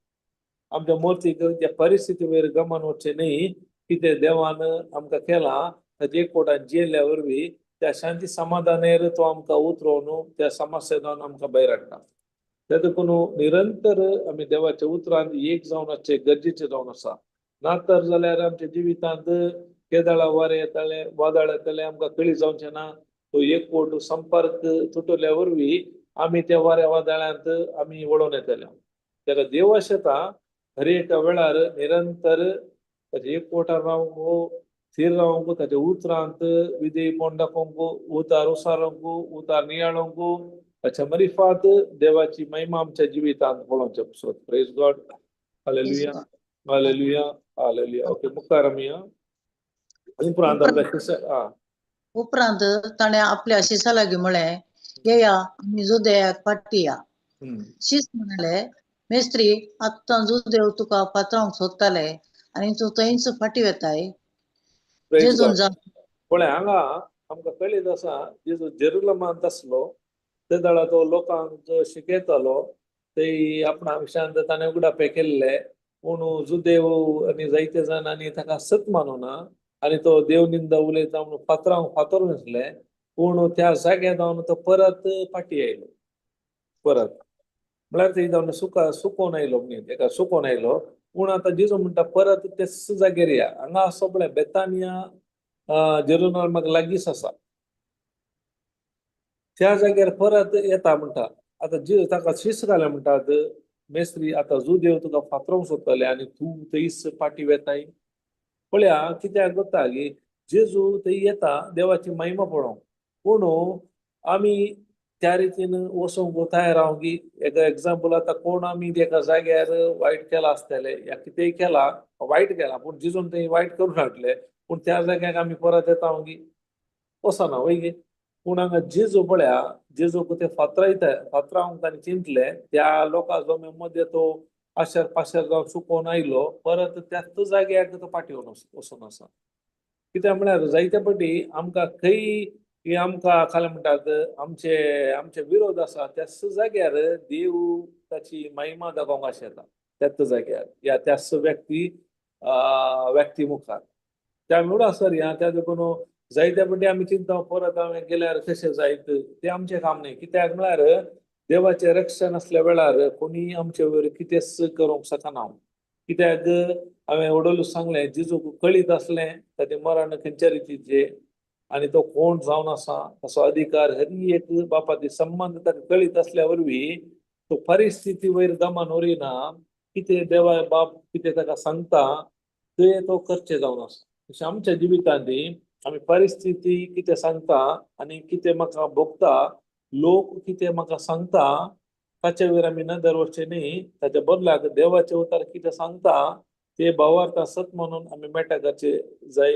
S2: आमच्या मोर्तीक त्या परिस्थिती वयर गमन वचचें न्ही कितें देवान आमकां केलां ताचे एक कोटान जियेल्ल्या वरवीं त्या शांती समाधानेर तो आमकां उतरोवन त्या समस्या जावन आमकां भायर हाडटा. त्या देखून निरंतर आमी देवाच्या उतरान एक जावन आसचें गरजेचें जावन आसा. ना तर जाल्यार आमच्या जिवितांत केदळा वारें येतालें वादळ येतालें आमकां कळी जावचें ना. तो एक कोट संपर्क तुटल्या वरवीं आमी त्या वाऱ्या वादळ्यांत आमी वळोवन येतले. ताका देव अशें येता हर एका वेळार निरंतर ताचे एक कोटार रावंक, थीर रावंक, ताच्या उतरांत विधेयपण दाखोवंक, उतार उसारोंक, उतार नियाळोंक, ताच्या मरिफात देवाची महिमा आमच्या जिवितांत पळोवचें. Praise God. Hallelujah, hallelujah, hallelujah. Okay, मुखार आमी उपरांत आमकां
S1: उपरांत ताणें आपल्या शिसा लागीं म्हळें येया आमी जुदेयाक फाटी या. शीस म्हणाले मेस्त्री आत्तां जुदेव तुका पात्रावंक सोदताले आनी तूं थंयच फाटी वेताय. जेजून जा
S2: पळय हांगा आमकां कळीत आसा जेजू जेरुसलेमांत आसलो ते वेळार तो लोकांक शिकयतालो ते आपणा विशयांत ताणें उगडापे केल्ले. पूण जुदेव आनी जायते जाणांनी ताका सत मानुना आनी तो देवनिंदा उलयता म्हणून फातरांक फातर दिसले. पूण त्या जाग्यार जावन तो परत फाटी आयलो. परत म्हळ्यार थंय जावन सुकोवन आयलो न्ही तेका सुकोवन आयलो. पूण आतां जेजू म्हणटा परत तेच जाग्यार या. हांगा सगळें बेतानिया जेरुसलेमाक लागींच आसा. त्या जाग्यार परत येता म्हणटा. आतां जे ताका शीस घाले म्हणटात मेस्त्री आतां जुदेव तुका फातरोवंक सोदताले आनी तूं थंयच फाटी वेताय. पळया कित्याक जाता की जेजू थंय येता देवाची महिमा पळोवंक. पूण आमी त्या रितीन वचोंक तयार हांव की एका एग्जाम्पल आतां कोण आमी एका जाग्यार वायट केलां आसतलें या कितेंय केलां वायट केलां पूण जेजून थंय वायट करून हाडलें पूण त्या जाग्याक आमी परत येता की वचना वय. पूण हांगा जेजू पळया, जेजूक ते फातरायता, फातरावंक ताणें चिंतले त्या लोकां जमे मदें तो आशर पाशर जावन चुकोवन आयलो, परत त्याच जाग्याक तो फाटी वचून आसा. कित्याक म्हळ्यार जायते फावटी आमकां खंय आमकां खाला म्हणटात आमचे आमचे विरोध आसा त्याच जाग्यार देव ताची महिमा दाखोवंक आशेता, त्याच जाग्यार या त्याच व्यक्ती व्यक्ती मुखार. त्या मुळां सर ह्या त्या देखून जायते फावटी आमी चिंता परत हांवें गेल्यार कशें जायत, तें आमचें काम न्ही. कित्याक म्हळ्यार देवाचें रक्षण आसल्या वेळार कोणीय आमचे वयर कितेंच करूंक शकना. कित्याक हांवें वडोलू सांगलें, जेजूक कळीत आसलें ताचें मरण खंयच्या रितीचें आनी तो कोण जावन आसा, ताचो अधिकार हरी एक बापाचे संबंद ताका कळीत आसल्या वरवीं तो परिस्थिती वयर दमान उरिना, कितें देवा बाप कितें ताका सांगता तें तो करचें जावन आसा. तशें आमच्या जिवितांत आमी परिस्थिती कितें सांगता आनी कितें म्हाका भोगता, लोक कितें म्हाका सांगता ताचे वयर आमी नदर वचचें न्ही. ताच्या बदलाक देवाचे उतार कितें सांगता ते भावार्थ आसत म्हणून आमी मेटा करचे जाय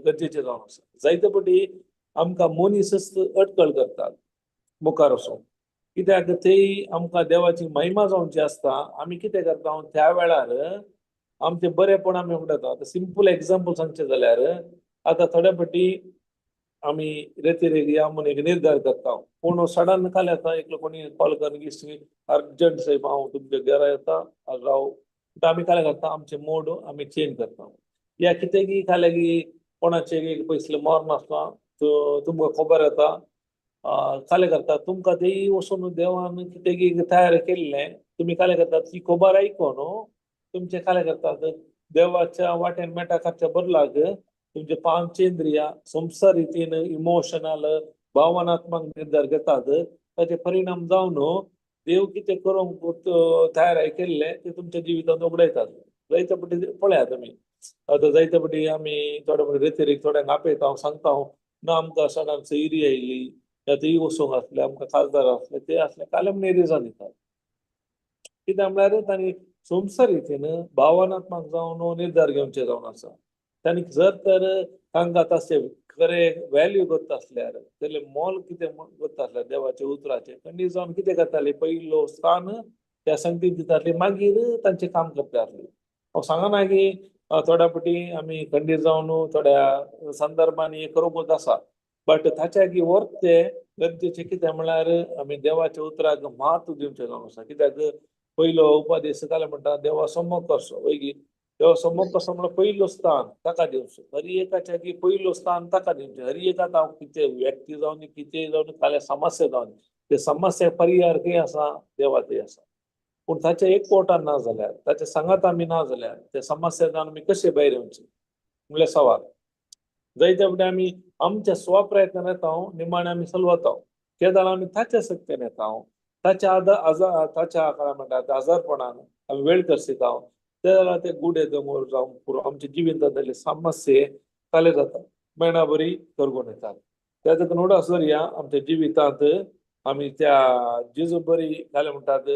S2: गरजेचें जावन आसा. जायते फावटी आमकां मनीसच अटकळ करतात मुखार वचून, कित्याक तेय आमकां देवाची महिमा जावची आसता. आमी कितें करता त्या वेळार आमचें बरेंपण आमी उडयता. आतां सिंपल एग्जाम्पल सांगचें जाल्यार आतां थोड्या फावटी आमी रेतिरेक या म्हूण एक निर्धार करता, पूण सडन काल येता एकलो कोणी कॉल करून की अर्जंट साहेब हांव तुमच्या घरा येता राव, आमी काय करता आमचे मोड आमी चेंज करता. या कितें की खालें की कोणाचें एक पयसले मरण आसता तुमकां खबर येता कालें करता, तुमकां तेय वचून देवान कितें की तयार केल्लें तुमी कालें करतात ती खबर आयकून तुमचें कालें करतात देवाच्या वाटेन मेटा खाच्या बदलाक तुमचे पांचेंद्रिया संवसार रितीन इमोशनल भावनात्मक निर्धार घेतात. ताचे परिणाम जावन देव कितें करूंक तयार केल्लें तें तुमच्या जिवितांत उगडायतात. जायते फावटी पळयात तुमी आतां जायते फावटी आमी थोडे फावटी रेतिरीक थोड्यांक आपयता सांगता ना आमकां सडान सैरी आयली या थंय वचूंक आसले आमकां खासदार आसले ते आसले काल आमी रिजन दितात. कित्याक म्हळ्यार तांणी संवसार रितीन भावनात्मक जावन निर्धार घेवचे जावन आसा. तांणी जर तर तांकां तशें खरें वॅल्यू करता आसल्यार तेले मोल कितें करता आसल्यार देवाच्या उतराचें खंडीत जावन कितें करताले पयलो स्थान त्या संगतीक दिताले, मागीर तांचें काम करता आसले. हांव सांगना की थोड्या फावटी आमी खंडीत जावन थोड्या संदर्भांनी करूंकूच आसा, बट ताच्या की वर्ते गरजेचें कितें म्हळ्यार आमी देवाच्या उतराक म्हत्व दिवचें जावन आसा. कित्याक पयलो उपदेश जालें म्हणटा देवा सम्मुख करचो वय की देवा सम्मुख कसो म्हळ्यार पयलो स्थान ताका दिवचो, हरी एकाच्या की पयलो स्थान ताका दिवचें. हरी एकाक हांव कितें व्यक्ती जावन कितें जावन काल्या समस्या जावन ते समस्या परिहार खंय आसा देवा थंय आसा. पूण ताच्या एक पोटान ना जाल्यार ताच्या सांगात आमी ना जाल्यार त्या समस्या जावन आमी कशें भायर येवचें म्हणल्यार सवाल. जायते फावटी आमी आमच्या स्वप्रयत्नान येता निमाणें आमी सलवता, केदाळ आमी ताच्या शक्तीन येता, ताच्या आदा ताच्या काय म्हणटात आजारपणान आमी वेळ करसिता, ते जाल्यार ते गुडे दोंगर जावं पुरो आमच्या जिवितांतले समस्ये काले जाता मेणा बरी करगून येतात. त्या देखून उडास धरया आमच्या जिवितांत आमी त्या जेजू बरी काले म्हणटात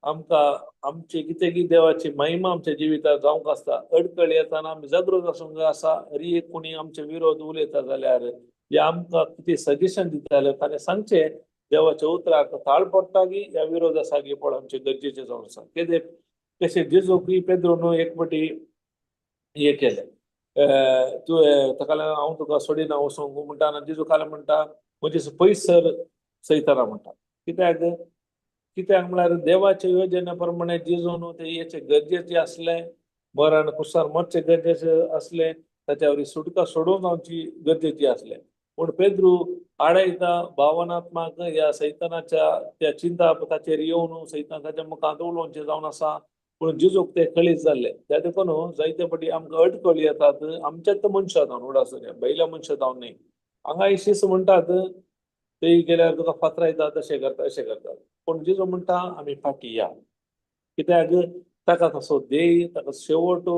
S2: आमकां आमचे कितें की देवाची महिमा आमच्या जिवितांत जावंक आसता. अडकळ येताना आमी जागृत आसूंक जाय आसा. हरी एक कोणी आमचे विरोध उलयता जाल्यार या आमकां कितें सजेशन दिता जाल्यार ताणें सांगचें देवाच्या उतराक ताळ पडटा की ह्या विरोध आसा की पळय आमचें गरजेचें जावन आसा. कितें कशें जेजूक पेद्रोन एक फावटी हें केलें तुवें ताका लागून हांव तुका सोडिना वचूंक म्हणटा आनी जेजू काल म्हणटा म्हजे पयस सर सैताना म्हणटा. कित्याक कित्याक म्हळ्यार देवाच्या योजने प्रमाणे जेजून ते हेचे गरजेचे आसलें, मरण कुसार मरचें गरजेचें आसलें, ताच्या वरी सुटका सोडून जावची गरजेची आसलें. पूण पेद्रू आडयता भावनात्मक ह्या सैतानाच्या त्या चिंता ताचेर येवन सैतान ताच्या मुखांत उलोवचें जावन आसा. पूण जेजूक ते कळीत जाल्ले. त्या देखून जायते फावटी आमकां अडकळी येतात आमच्याच मनशां जावन उडास बैल्या मनशां जावन न्ही. हांगा शीस म्हणटात ते गेल्यार तुका फातरायतात अशें करता अशें करतात, पूण जेजू म्हणटा आमी फाटीं या. कित्याक ताका तसो ध्येय ताका शेवट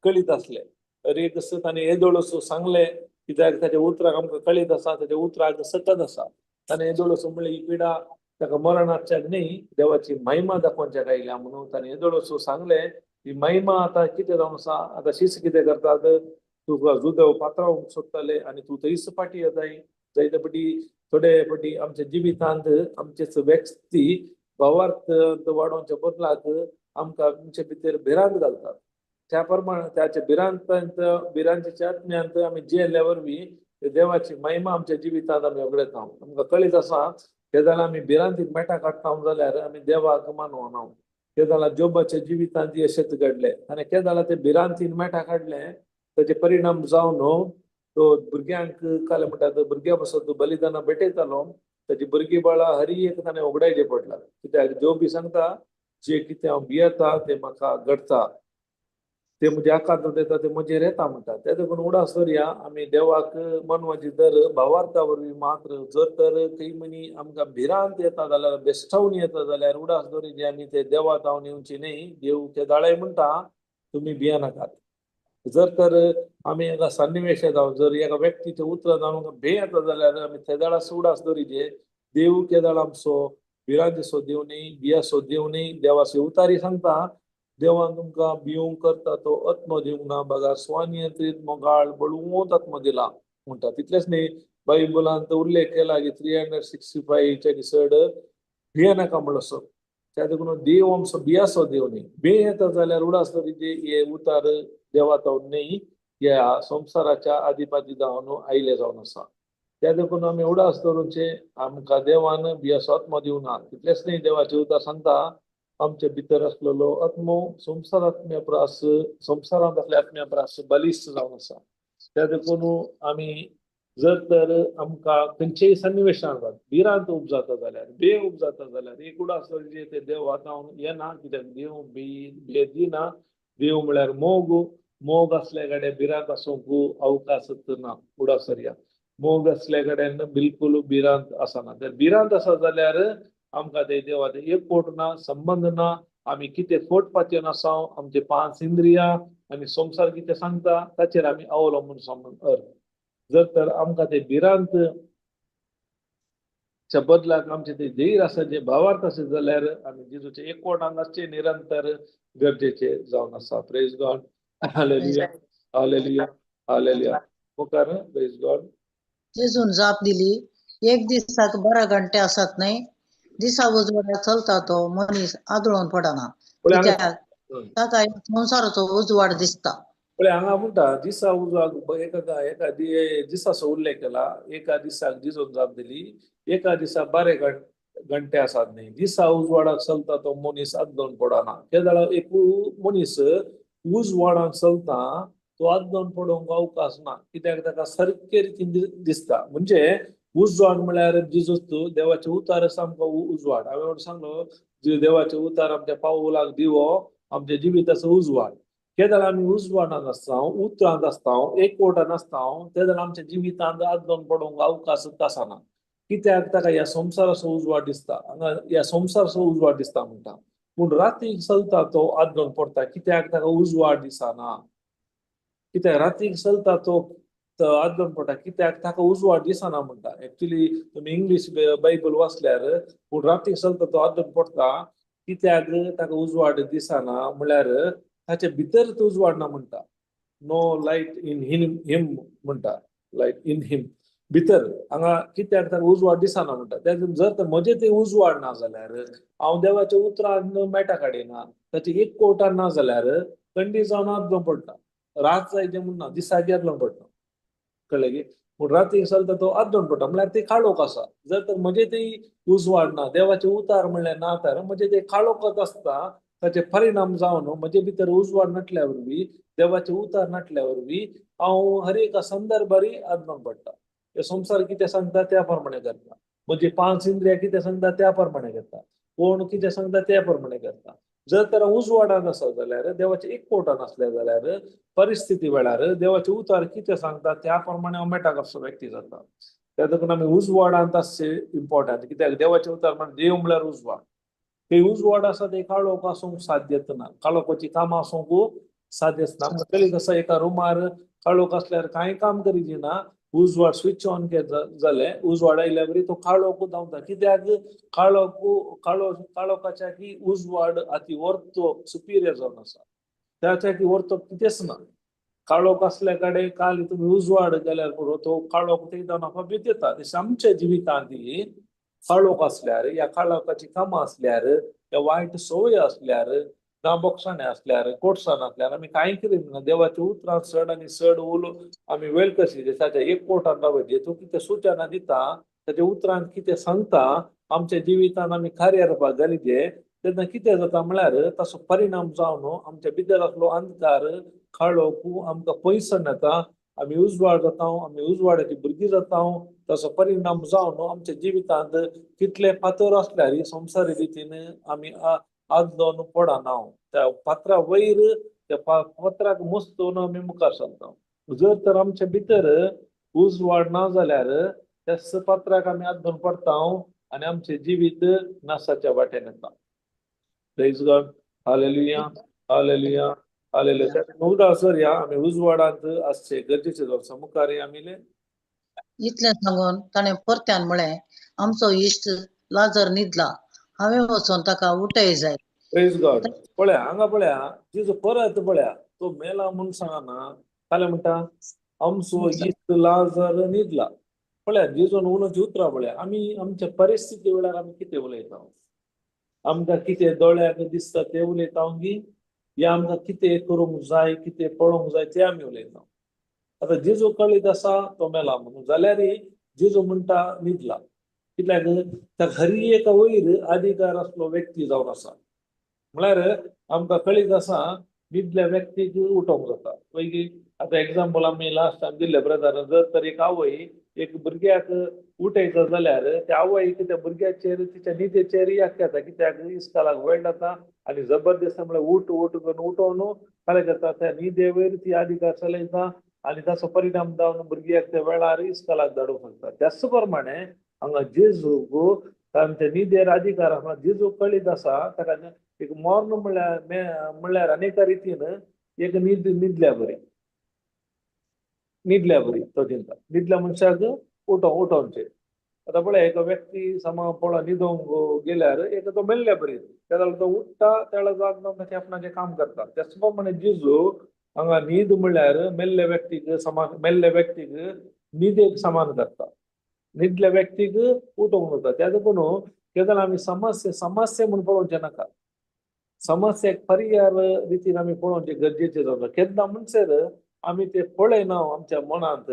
S2: कळीत आसले. अरे कसो ताणें येदोळ असो सांगलें कित्याक ताच्या उतराक आमकां कळीत आसा, ताच्या उतराक सकत आसा. ताणें येदोळ असो म्हणलें ही पिडा ताका मरणाच्याक न्ही देवाची महिमा दाखोवच्याक आयल्या म्हणून ताणें येदोळ असो सांगलें. ही महिमा आतां कितें जावन आसा, आतां शीस कितें करतात तुका जुदेव पात्रावंक सोदताले आनी तूं थंयच फाटी येताय. जायते फाटी थोडे फाटी आमच्या जिवितांत आमचेच व्यक्ती भावार्थ वाडोवच्या बदलाक आमकां आमचे भितर भिरांत घालतात. त्या प्रमाण त्याच्या भिरांतांत भिरांतेच्या आत्म्यांत आमी जियेल्ल्या वरवीं देवाची महिमा आमच्या जिवितांत आमी उगडयता. आमकां कळीत आसा केदाळा आमी भिरांतीन मेटां काडटा जाल्यार आमी देवाक मानवना. केदाळा जोबाच्या जिवितांत अशेंच घडलें आनी केदाळा ते भिरांतीन मेटां काडले ताचे परिणाम जावन तो भुरग्यांक काल म्हणटा भुरग्या पासत बलिदाना भेटयतालो. ताची भुरगीं बाळां हरी एक ताणें उगडायचें पडला. कित्याक जोब बी सांगता जे कितें हांव भियेता तें म्हाका घडटा, ते म्हज्या आकांत येता ते म्हजेर येता म्हणटा. ते देखून उडास दवरया आमी देवाक मनवाची दर भावार्था वरवीं मात्र. जर तर खंय मनी आमकां भिरांत येता जाल्यार बेश्टावन येता जाल्यार उडास दवरी जे आमी ते देवा जावन येवची न्ही. देव केदाळाय म्हणटा तुमी भियेनाकात. जर तर आमी एका सन्निवेशा जावं जर एका व्यक्तीच्या उतरान आमकां भंय येता जाल्यार आमी तेदाळा उडास दवरीचे देव केदाळ आमचो भिरांतीचो देव न्ही, भियाचो देव न्ही. देवाचे उतारी सांगता देवान तुमकां भिवंक करता तो आत्मो दिवंक ना बगर स्वनियंत्रीत मोगाळ बळवंत आत्मो दिला म्हणटा. तितलेंच न्ही बायबलांत उल्लेख केला की 365 चड भियेनाका म्हणलो असो. त्या देखून देव आमचो भियाचो देव न्ही. भंय येता जाल्यार उडास दवरीचे हे उतार देवा जावन न्ही, ह्या संवसाराच्या आदिपादी जावन आयले जावन आसा. त्या देखून आमी उडास दवरूचे आमकां देवान भियाचो आत्मो दिवंक ना. तितलेंच न्ही देवाचे उतार सांगता आमचे भितर आसलेलो आत्मो संवसार आत्म्या प्रास संवसारांत आसल्या आत्म्या प्रास बलिश्ट जावन आसा. त्या देखून आमी जर तर आमकां खंयचेय सन्निवेशान भिरांत उपजाता जाल्यार भंय उपजाता जाल्यार एक उडास दवरचे ते देव जावन येना. कित्याक देव भंय दिना. देव म्हळ्यार मोग. मोग आसल्या कडेन भिरांत आसूंक अवकाशच ना. उडास दवरया मोग आसल्या कडेन बिलकुल भिरांत आसना. तर भिरांत आसा जाल्यार आमकां ते देवाचे एकवट ना, संबंद ना. आमी कितें फट पातयेन आसा, आमचे पांच इंद्रियां आनी संवसार कितें सांगता ताचेर आमी अवलंबून समज अर्थ. जर तर आमकां ते भिरांत च्या बदलाक आमचे ते धीर आसा जे भावार्थ आसा जाल्यार आमी जेजूचे एकवटान आसचे निरंतर गरजेचे जावन आसा. Praise God. Hallelujah, hallelujah, hallelujah. मुखार प्रेज गॉड.
S1: जेजून जाप दिली, एक दिसाक 12 घंटे आसात न्हय, दिसा उजवाडा चलता तो मनीस आदळून पडना, कित्याक ताका संवसाराचो उजवाड दिसता.
S2: पळय हांगा म्हणटा दिसा उजवाड एका एका दिसाचो उल्लेख केला. एका दिसाक जेजून जाप दिली एका दिसा 12 घंटे आसात न्ही, दिसा उजवाडाक चलता तो मनीस आदळून पडना. केदाळा एक मनीस उजवाडाक चलता तो आदळून पडोवंक अवकाश ना. कित्याक ताका सारके रितीन दिसता. म्हणजे उजवाड म्हळ्यार जेजूच देवाचे उतार सामको उजवाड. हांवें सांगलो देवाचे उतार आमच्या पावलाक दिवो आमच्या जिविताचो उजवाड. केदाळ आमी उजवाडान आसता, उतरांत आसता, एकवटान आसता, तेदळा आमच्या जिवितांत आदळून पडोवंक अवकाशच आसना. कित्याक ताका ह्या संवसाराचो उजवाड दिसता. हांगा ह्या संवसाराचो उजवाड दिसता म्हणटा. पूण रातीक चलता तो आदळून पडटा. कित्याक ताका उजवाड दिसना. कित्याक रातीक चलता तो आदळून पडटा. कित्याक ताका उजवाड दिसना म्हणटा. एक्चुली तुमी इंग्लीश बायबल वाचल्यार पूण रातीक चलता तो आदळून पडटा कित्याक ताका उजवाड दिसना म्हळ्यार ताचे भितर तो उजवाड ना म्हणटा. नो लायट इन हिम म्हणटा. लायट इन हिम भितर हांगा कित्याक ताका उजवाड दिसना म्हणटा. त्या जर तर म्हजें ते उजवाड ना जाल्यार हांव देवाच्या उतरान मेटा काडिना, ताचे एक कोटान ना जाल्यार थंडी जावन आदलो पडटा. रात जायचे म्हण ना, दिसाक आदलो पडटा. कळ्ळें की? पूण रातीक चलता तो आदोन पडटा म्हळ्यार ते काळोख आसा. जर तर म्हजें ते उजवाड ना, देवाचे उतार म्हणल्यार ना तर म्हजें ते काळोखच आसता. ताचे परिणाम जावन म्हजे भितर उजवाड नाटल्या वरवीं, देवाचे उतार नाटल्या वरवीं हांव हर एका संदर्भारी आदलोन पडटा. हे संवसार कितें सांगता त्या प्रमाणे करता. म्हजी पांच इंद्रियां कितें सांगता त्या प्रमाणे करता. कोण कितें सांगता त्या प्रमाणे करता. जर तर उजवाडान आसा जाल्यार, देवाचे एकवटान आसले जाल्यार, परिस्थिती वेळार देवाचे उतार कितें सांगता त्या प्रमाणे हांव मेटाक असो व्यक्ती जाता. त्या देखून आमी उजवाडांत आसचे इम्पॉर्टंट. कित्याक देवाचे उतार म्हळ्यार देव म्हळ्यार उजवाड. ते उजवाड आसा ते काळोख आसूंक साध्यच ना. काळोखाची कामां आसूंक साध्यच ना. आमकां कळीत आसा एका रुमार काळोख आसल्यार कांय काम करीची ना. उजवाड स्विच ऑन जालें, उजवाड आयल्या बरी तो काळोख धांवता. कित्याक काळोख काळो काळोखाच्या की उजवाड अति वर्तो सुपिरियर जावन आसा. त्याच्या की वर्तो कितेंच ना. काळोख आसल्या कडेन काल तुमी उजवाड गेल्यार पुरो, तो काळोख ते जावन भित येता. तशें आमच्या जिवितांत काळोख आसल्यार, ह्या काळोखाची कामां आसल्यार, ह्या वायट संवय आसल्यार, ना बोक्षाणे आसल्यार, कोटसाण आसल्यार आमी कांय करिना. देवाच्या उतरां चड आनी चड उलो आमी वेळ कशी ताच्या एक कोटान रावचे. तो कितें सुचना दिता, ताच्या उतरान कितें सांगता, आमच्या जिवितान आमी कार्य करपाक घालीजे. तेन्ना कितें जाता म्हळ्यार ताचो परिणाम जावन आमच्या भितर आसलो अंधकार काळोख आमकां पयस येता. आमी उजवाड जाता, आमी उजवाडाची भुरगीं जाता. ताचो परिणाम जावन आमच्या जिवितांत कितले फातर आसल्यार संवसारी रितीन आमी आदलोन पडना. त्या फातरा वयर त्या पत्राक मस्तून आमी मुखार सरता. जर तर आमच्या भितर उजवाड ना जाल्यार त्याच पात्राक आमी आदलोन पडता आनी आमचें जिवीत नासाच्या वाटेन येता. Praise God, hallelujah, hallelujah, hallelujah. उगडास या आमी उजवाडांत आसचे गरजेचे जावन मुखार आमी.
S1: इतलें सांगून ताणें परत्यान म्हळें, आमचो इश्ट लाजर न्हिदला, हांवें वचोन ताका उठय जाय.
S2: प्रेज गॉड. पळया हांगा, पळया जेजू परत पळया, तो मेला म्हूण सांगना. कालें म्हणटा, आमचो इश्ट लाजर न्हिदला. पळया जेजून उलोवची उतरां पळया. आमी आमच्या परिस्थिती वेळार आमी कितें उलयता? आमकां कितें दोळ्याक दिसता तें उलयता गी, या आमकां कितें करूंक जाय, कितें पळोवंक जाय तें आमी उलयता? आतां जेजू कळीत आसा तो मेला म्हणून, जाल्यार जेजू म्हणटा न्हिदला. कित्याक त्या हरी एका वयर अधिकार आसलो व्यक्ती जावन आसा. म्हळ्यार आमकां कळीत आसा न्हिदल्या व्यक्तीक उठोवंक जाता. पयलीं आतां एग्जाम्पल आमी लास्ट टायम दिल्ले ब्रदरान, जर तर एक आवय एक भुरग्याक उठयता जाल्यार त्या आवयक त्या भुरग्याचेर, तिच्या न्हिदेचेर याक येता. कित्याक इस्कालाक वेळ जाता आनी जबरदस्त म्हळ्यार उठ उठ करून उठोवन काय करता, त्या न्हिदे वयर ती अधिकार चलयता आनी ताचो परिणाम जावन भुरग्याक त्या वेळार इस्कालाक धाडूंक शकता. त्याच प्रमाणे हांगा जेजूक तांच्या न्हिदेर अधिकार आसा. जेजू कळीत आसा ताका एक मर्ण म्हणल्यार, म्हणल्यार अनेका रितीन एक न्हीद, न्हिदल्या बरी, न्हिदल्या बरी तो चिंता. न्हिदल्या मनशाक उठोवचें. आतां पळय, एक व्यक्ती समा पळय न्हिदोंक गेल्यार एक तो मेल्ल्या बरी, त्या तो उठ्ठा, त्या जाग जावन आपणाचें काम करता. त्याच प्रमाणे जेजू हांगा न्हीद म्हणल्यार मेल्ल्या व्यक्तीक समान, मेल्ल्या व्यक्तीक न्हिदेक समान करता. न्हिदल्या व्यक्तीक उठोवंक जाता. त्या देखून केन्ना आमी समस्या समस्या म्हूण पळोवचें नाका. समस्येक पर्याय रितीन आमी पळोवचें गरजेचें जाता. केन्ना म्हणसर आमी ते पळयना आमच्या मनांत,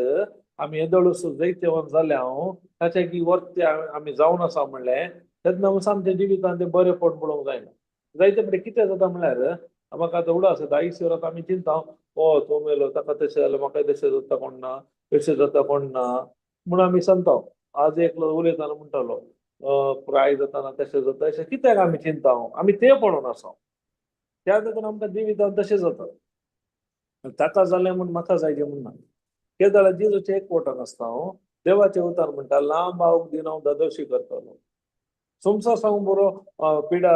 S2: आमी येदोळूस जैतवंत जाल्या हांव ताच्या की वर्ते आमी जावन आसा म्हणलें, तेन्ना आमच्या जिवितांत तें बरेंपण पळोवंक जायना. जायते फावटी कितें जाता म्हणल्यार म्हाका आतां उडास येता, आयसीवर आमी चिंता, ओ तो मेलो, ताका तशें जालें, म्हाका तशें जाता कोण ना, तशें जाता कोण ना म्हूण आमी सांगता. आज एकलो उलयतना म्हणटालो, प्राय जाताना तशें जाता. अशें कित्याक आमी चिंता? आमी तें पळोवन आसा. त्या देखून आमकां जिवितांत तशें जाता. ताका जालें म्हूण म्हाका जायजें म्हूण ना. केदळा जेजूचें एक वटन आसता. हांव देवाचें उतर म्हणटा, लांब आवक दिन हांव धादोशी करतलो. संवसार सांगूंक बरो पिडा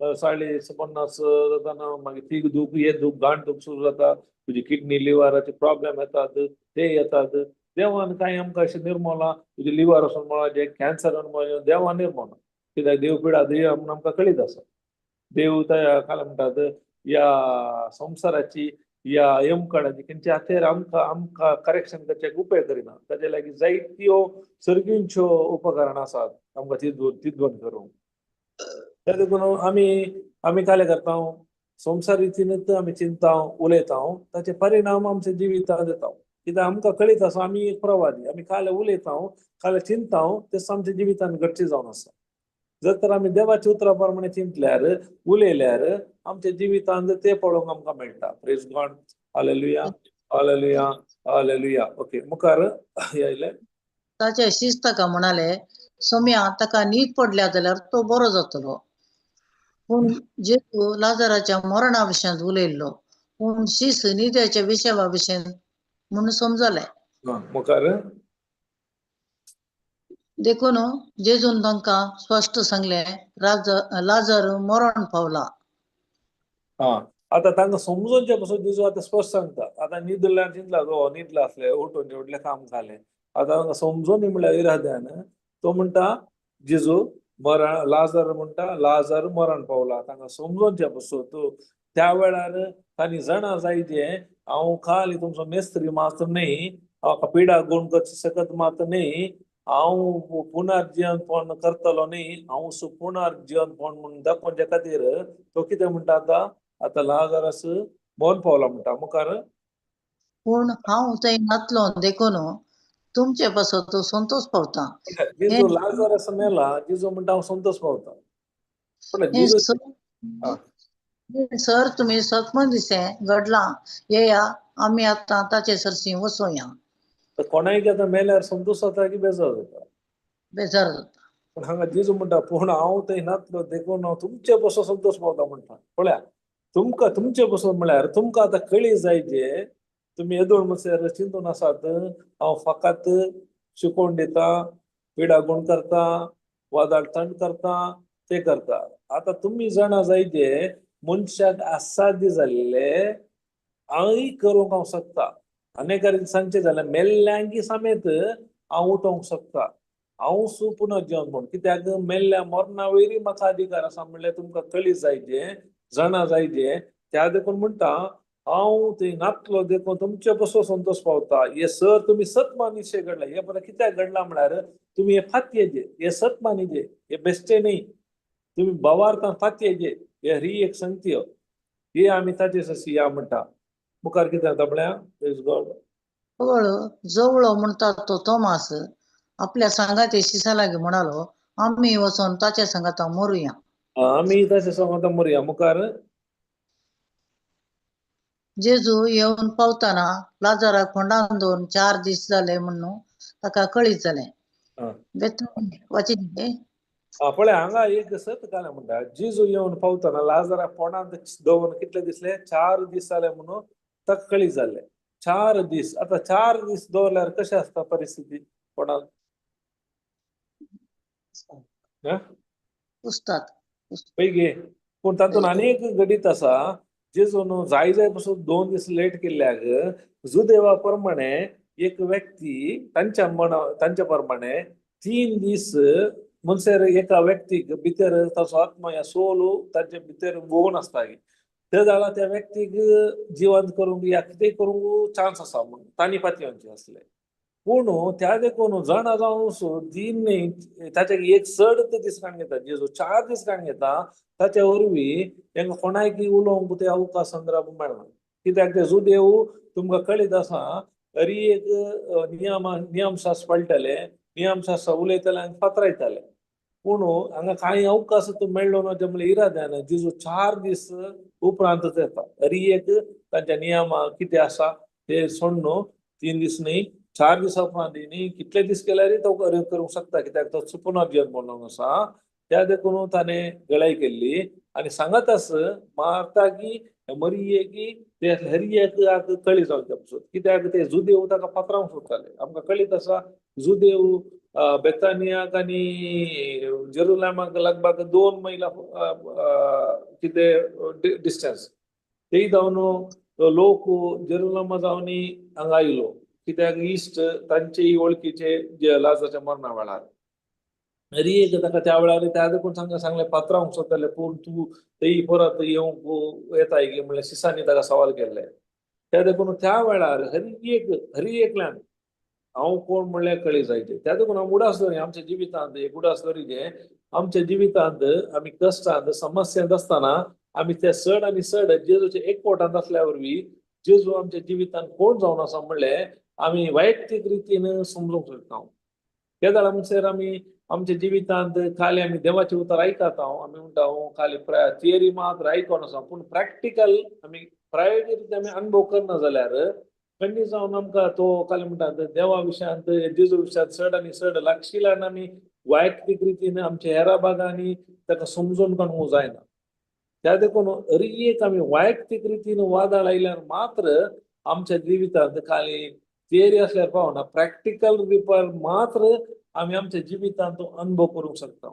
S2: 40-50 जाताना मागीर तीग दूख, हे दूख, गांठ दूख सुरू जाता, तुजी किडनी लिवराचे प्रॉब्लेम येतात, ते येतात. देवान कांय आमकां अशें निर्मोलां, तुजें लिवर वचून म्हणा, कॅन्सर म्हणा, देवान निर्मोना. कित्याक देव पिडा दिया म्हूण आमकां कळीत आसा. देव तया काय म्हणटात, ह्या संवसाराची ह्या यमकडाची खंयच्या हातेर आमकां आमकां करेक्शन करच्याक उपाय करिना. ताजे लागीं जायत्यो सर्गींच्यो उपकरणां आसात आमकां तिद्वन तिद्वन करूंक. त्या देखून आमी आमी काय करता, संवसार रितीनूच आमी चिंता उलयता, ताचे परिणाम आमच्या जिवितांत येता. कित्याक आमकां कळीत आसा आमी एक प्रवादी. आमी काल उलयता, काल चिंता, तें आमच्या जिवितांत घडचें जावन आसा. जर तर आमी देवाच्या उतरा प्रमाणे चिंतल्यार, उलयल्यार आमच्या जिवितांत ते पळोवंक आमकां मेळटा. Praise God, hallelujah, hallelujah, hallelujah. Okay, मुखार येयले.
S1: ताचे शिस्त ताका म्हणाले, सोम्या, ताका न्हीद पडल्या जाल्यार तो बरो जातलो. पूण जेजू लाजराच्या मरणा विशयांत उलयल्लो, पूण शिस्त न्हिदेच्या विशया विशयान म्हूण समजले.
S2: मुखार.
S1: देखून जेजून तांकां स्पश्ट सांगलें, लाजर मरण पावला.
S2: हा, आतां तांकां समजूनचे पसून जेजू आतां स्पश्ट सांगता. आतां न्हिदल्यान चिंतला, हो न्हिदला आसले, उठून व्हडलें काम घालें. आतां तांकां समजून म्हणल्यार इराद्यान तो म्हणटा, जेजू मरण लाजर म्हणटा, लाजर मरण पावला. तांकां समजूनचे पसून त्या वेळार तांणी जाणा जायचे हांव खाली तुमचो मेस्त्री मात्र न्ही, हांव पिडा गुण करचे शकत मात्र न्ही, हांव पुनर्जीवनपण करतलो न्ही, हांव पुनर्जीवनपण म्हणून दाखोवच्या खातीर तो कितें म्हणटा आतां, आतां लाजरस मोन पावला म्हणटा. मुखार
S1: पूण हांव थंय नातलो देखून तुमचे पासत संतोष पावता.
S2: जेजू लाजरस मेला, जेजू म्हणटा हांव संतोष पावता.
S1: सर तुमी सतमन दिसें घडलां, येया आमी आतां ताचे सरशी वचोया.
S2: कोणाय आतां मेल्यार संतोष जाता की बेजार जाता?
S1: बेजार जाता.
S2: पूण हांगा जेजू म्हणटा पूण हांव थंय नातलो देखून हांव तुमचे पासून संतोष पावता म्हणटा. पळया तुमकां तुमचे पासून म्हळ्यार तुमकां आतां कळी जाय जे तुमी येदोळ म्हणसर चिंतून आसात हांव फकत शिकोवन दिता, पिडा गुण करता, वादळ थंड करता, ते करता. आतां तुमी जाणा जाय जे मनशाक असाध्य जाल्ले हांवूय करूंक हांव शकता. अनेक सांगचें जाल्यार मेल्ल्यांकी समेत हांव उठोवंक शकता, हांव सु पुनर्जीवन म्हूण. कित्याक मेल्ल्या मरणा वयरी म्हाका अधिकार आसा म्हणल्यार तुमकां कळी जाय जे, जाणा जाय जे. त्या देखून म्हणटा हांव थंय नातलो देखून तुमचे पसून संतोष पावता. हे सर तुमी सत मानिशे घडला, हे बरें कित्याक घडला म्हळ्यार तुमी हे फातयेचे, हे सत मानिजे, हे बेश्टे न्ही, तुमी बावार्थान फातयेचे, हे हरी एक संगती हे आमी ताचे सशी या म्हणटा. मुखार कितें जाता म्हळ्यार प्रेज गॉड.
S1: जवळो म्हणटा तो तोमास आपल्या सांगाते शिसा लागीं म्हणालो आमी वचोन ताच्या सांगाता मरुया.
S2: आमी ताच्या सांगाता मरुया. मुखार
S1: जेजू येवन पावतना लाजराक फोंडान दवरून 4 दीस जाले म्हणून ताका कळीत जालें. वाचिल्लें.
S2: पळय हांगा एक सत कालें म्हणटा, जेजू येवन पावतना लाजराक फोंडांत दवरून कितले दिसले? 4 दीस जाले म्हणून ताका कळीत जालें. 4 दीस. आतां 4 दीस दवरल्यार कशें आसता परिस्थिती फोंडांत?
S1: पुसतात
S2: पळय पूण तातूंत आनी एक घडीत आसा, जेजून जाय जाय पसून 2 दीस लेट केल्ल्याक जुदेवा प्रमाणे एक व्यक्ती तांच्या मना तांच्या प्रमाणे 3 दीस म्हणसर एका व्यक्तीक भितर ताचो आत्मा या सोल तांचे भितर भोंवून आसता. ते जाल्यार त्या व्यक्तीक जिवंत करूंक या कितेंय करूंक चान्स आसा म्हूण तांणी पातयेवचे आसले. पूण त्या देखून जाणा जावन 3 न्ही ताचे एक चड दीस काडून घेता, जेजू 4 दीस काडून घेता. ताच्या वरवीं तांकां कोणायकी उलोवंक ते अवकाश संदर्भ मेळना. कित्याक ते जुदेव तुमकां कळीत आसा हरी एक नियमशास्त्र पळटले, नियमशास्त्र उलयताले आनी फातरायताले. पूण हांगा कांय अवकाश मेळ्ळो ना ते म्हणल्यार इराद्यान जेजू 4 दीस उपरांतच येता. हरी एक तांच्या नियमा कितें आसा ते सोडून 3 दीस न्ही 4 दिसा उपरांत न्ही कितले दीस केल्यारय तो करूंक शकता. कित्याक तो पुनर्जीवन म्हणून आसा. त्या देखून ताणें गळाय केल्ली आनी सांगत आस मारता की मरिये की ते हरियेक कळी जावचे पसून. कित्याक ते जुदेव ताका फातरावंक सोदताले. आमकां कळीत आसा जुदेव बेतानियाक आनी जेरुसलेमाक लगभग 2 मैला कितें डिस्टन्स. तेय जावन लोक जेरुसलेमा जावन हांगा आयलो कित्याक इश्ट तांचे वळखीचे जे लाजाच्या मरणा वेळार हरी एक ताका त्या वेळार त्या देखून सांगलें पात्रावंक सोदताले पूण तूं तेय परत येवंक येताय की म्हणल्यार शिसांनी ताका सवाल केल्ले. त्या देखून त्या वेळार हरी एकल्यान हांव कोण म्हणल्यार कळी जायचे. त्या देखून हांव उडास दवरी आमच्या जिवितांत एक उडास दवरी जे आमच्या जिवितांत आमी कश्टांत समस्यांत आसतना आमी ते चड आनी चड जेजूचे एकवटांत आसल्या वरवीं जेजू आमच्या जिवितांत कोण जावन आसा म्हणलें आमी वैयक्तीक रितीन समजूंक शकता. त्या वेळार म्हणसर आमी आमच्या जिवितांत खाली आमी देवाचें उतर आयकता, आमी म्हणटा खाली थियरी मात्र आयकोन आसा, पूण प्रॅक्टिकल आमी प्रायोगीक रितीन आमी अनुभव करना जाल्यार खंडीत जावन आमकां तो खाली म्हणटा देवा विशयांत जेजू विशयांत चड आनी चड लागशिल्ल्यान आमी वैयक्तीक रितीन आमच्या हेरा भागांनी ताका समजून काडूंक जायना. त्या देखून हरी एक आमी वैयक्तीक रितीन वादळ आयल्यार मात्र आमच्या जिवितांत खाली थियरी आसल्यार पावना, प्रॅक्टिकल रिपार मात्र आमी आमच्या जिवितांत तो अनुभव करूंक शकता.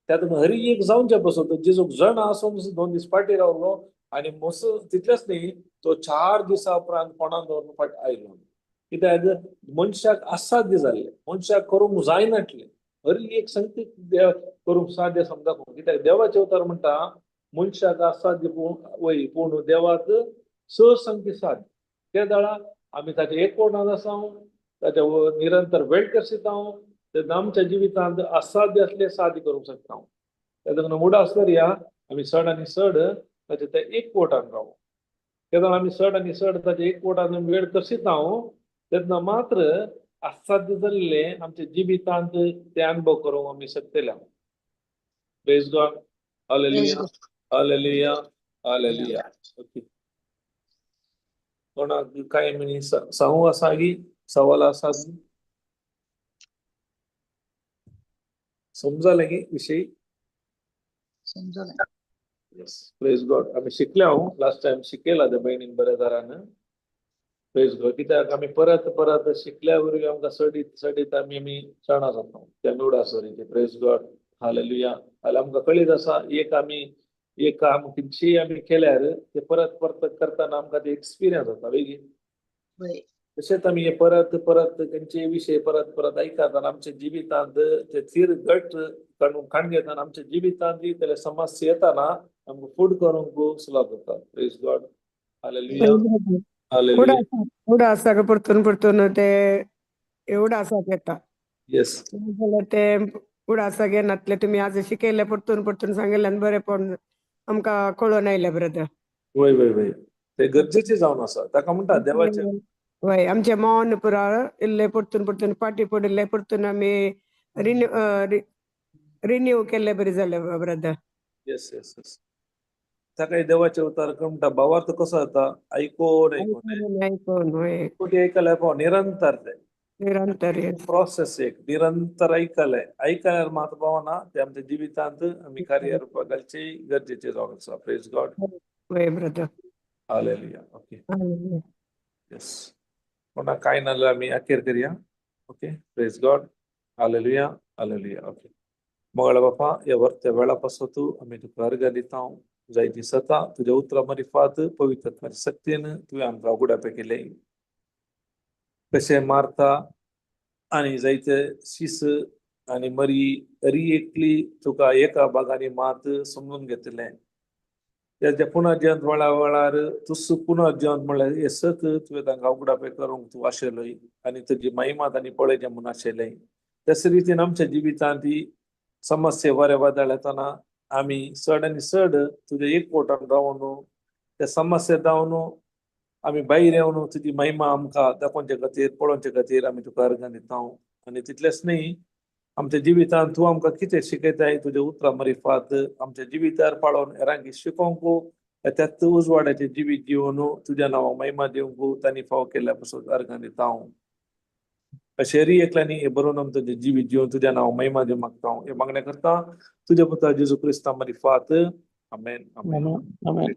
S2: त्यातून हरी एक जावचे पसून जेजूक जण आसून 2 दीस फाटीं रावलो आनी मोस तितलेच न्ही तो 4 दिसा उपरांत कोणाक दवरून फाट आयलो. कित्याक मनशाक असाध्य जाल्लें, मनशाक करूंक जायनाटलें. हरी एक संगती देव करूंक साध्य समजा. कित्याक देवाचें उतर म्हणटा मनशाक असाध्य वय पूण देवाक स संगती साध्य. ते दाळा आमी ताचे एकवटांत आसाव, ताच्या निरंतर वेळ करसिताव, तेन्ना आमच्या जिवितांत असाध्य असले साध्य करूंक शकता. तेन्ना उडास करया आमी चड आनी चड ताचे ते एकवटान रावू. तेन्ना आमी चड आनी चड ताचे एकवटान आमी वेळ करसिताव, तेन्ना मात्र असाध्य जाल्ले आमच्या जिवितांत ते अनुभव करूंक आमी शकतले. Praise God. Hallelujah. Hallelujah. Hallelujah. Okay. कोणाक काय म्हणी सांगू आसा की सवाल आसा की समजालें की विशय?
S1: समजलें.
S2: येस, प्रेज गॉड. आमी शिकले, हांव लास्ट टायम शिकयला त्या भयणीन बऱ्या तरान. प्रेज गॉड. कित्याक आमी परत परत शिकल्या वरवीं आमकां सडीत सडीत आमी आमी जाणा जाता त्या उडास. Praise God. Hallelujah. जाल्यार आमकां कळीत आसा, एक आमी एक काम खंयचीय आमी केल्यार ते परत परत करतना आमकां ते एक्सपिरियन्स जाता वेगळी. तशेंच आमी हे परत परत खंयचेय विशय परत परत आयकताना आमच्या जिवितांत ते थीर घट काडून काण घेताना आमच्या जिवितांत त्याला समस्या येताना आमकां फुड करूंक सुलभ जाता. Praise God. Hallelujah. Hallelujah.
S3: उडासाक परतून परतून ते उडासाक येता. जाल्यार ते उडासाक येनातले. तुमी आज शिकयले, परतून परतून सांगिल्ल्यान बरें, आमकां कळोन आयलें ब्रदर.
S2: वय वय वय ते गरजेचे जावन आसा. ताका म्हणटा देवाचे
S3: वय, आमचें मौन पुरा इल्लें परतून परतून फाटीं पडिल्लें, परतून आमी रिन्यू केल्ले बरें जालें ब्रदर.
S2: येस येस येस ताका देवाचे उतार म्हणटा, भावार्थ कसो जाता? आयकोन आयकोन.
S3: आयकोन, वय.
S2: कोटी आयकल्यार पाव निरंतर ते
S3: निरंतर.
S2: प्रोसेस एक निरंतर ऐकले, ऐकल्यार मात पावना. ते आमच्या जिवितांत आमी कार्य रुपाक घालचे गरजेचे जावन आसा. Praise God.
S3: वय ब्रदर.
S2: हालेलुया. ओके. येस, कोणाक कांय नाल्यार आमी अखेर करया. Okay. Praise God. Hallelujah. Hallelujah. Okay. मोगाळ बापा, ह्या वर्त्या वेळा पासत आमी तुका अर्घ दिता. जायती सता तुज्या उतरा मारिफात पवित्र शक्तीन तुवें आमकां उगडापे केले, कशें मारता आनी जायते शीस आनी मरी अरी एकली तुका एका भागांनी मात समजून घेतलें. तेच्या पुनर्जिवंत वेळा वेळार तुस पुनर्जिवंत म्हणल्यार हे सत तुवें तांकां उगडापे करूंक तूं आशिल्लोय आनी तुजी महिमा तांणी पळयचें म्हूण आशिल्लें. त्याच रितीन आमच्या जिवितांत ही समस्या बरे वादळ येतना आमी चड आनी चड तुज्या एकवटान रावन त्या समस्या जावन आमी भायर येवन तुजी महिमा आमकां दाखोवचे खातीर, पळोवचे खातीर आमी तुका अर्घां दिता. आनी तितलेंच न्ही, आमच्या जिवितांत तूं आमकां कितें शिकयताय तुज्या उतरां मारिफात आमच्या जिवितार पाळोवन हेरांक शिकोवंक, त्याच उजवाडाचें जिवीत जिवन तुज्या नांवाक महिमा दिवंक तांणी फावो केल्ल्या पासून अर्घां दिता. अशें एकल्यांनी हे बरोवन आमी तुजें जिवीत जिवन तुज्या नांवाक महिमा दिवंक मागता. हे मागणें करता तुज्या पुता जेजू क्रिस्ता मारिफात. आमेन, आमेन.
S1: आमेन.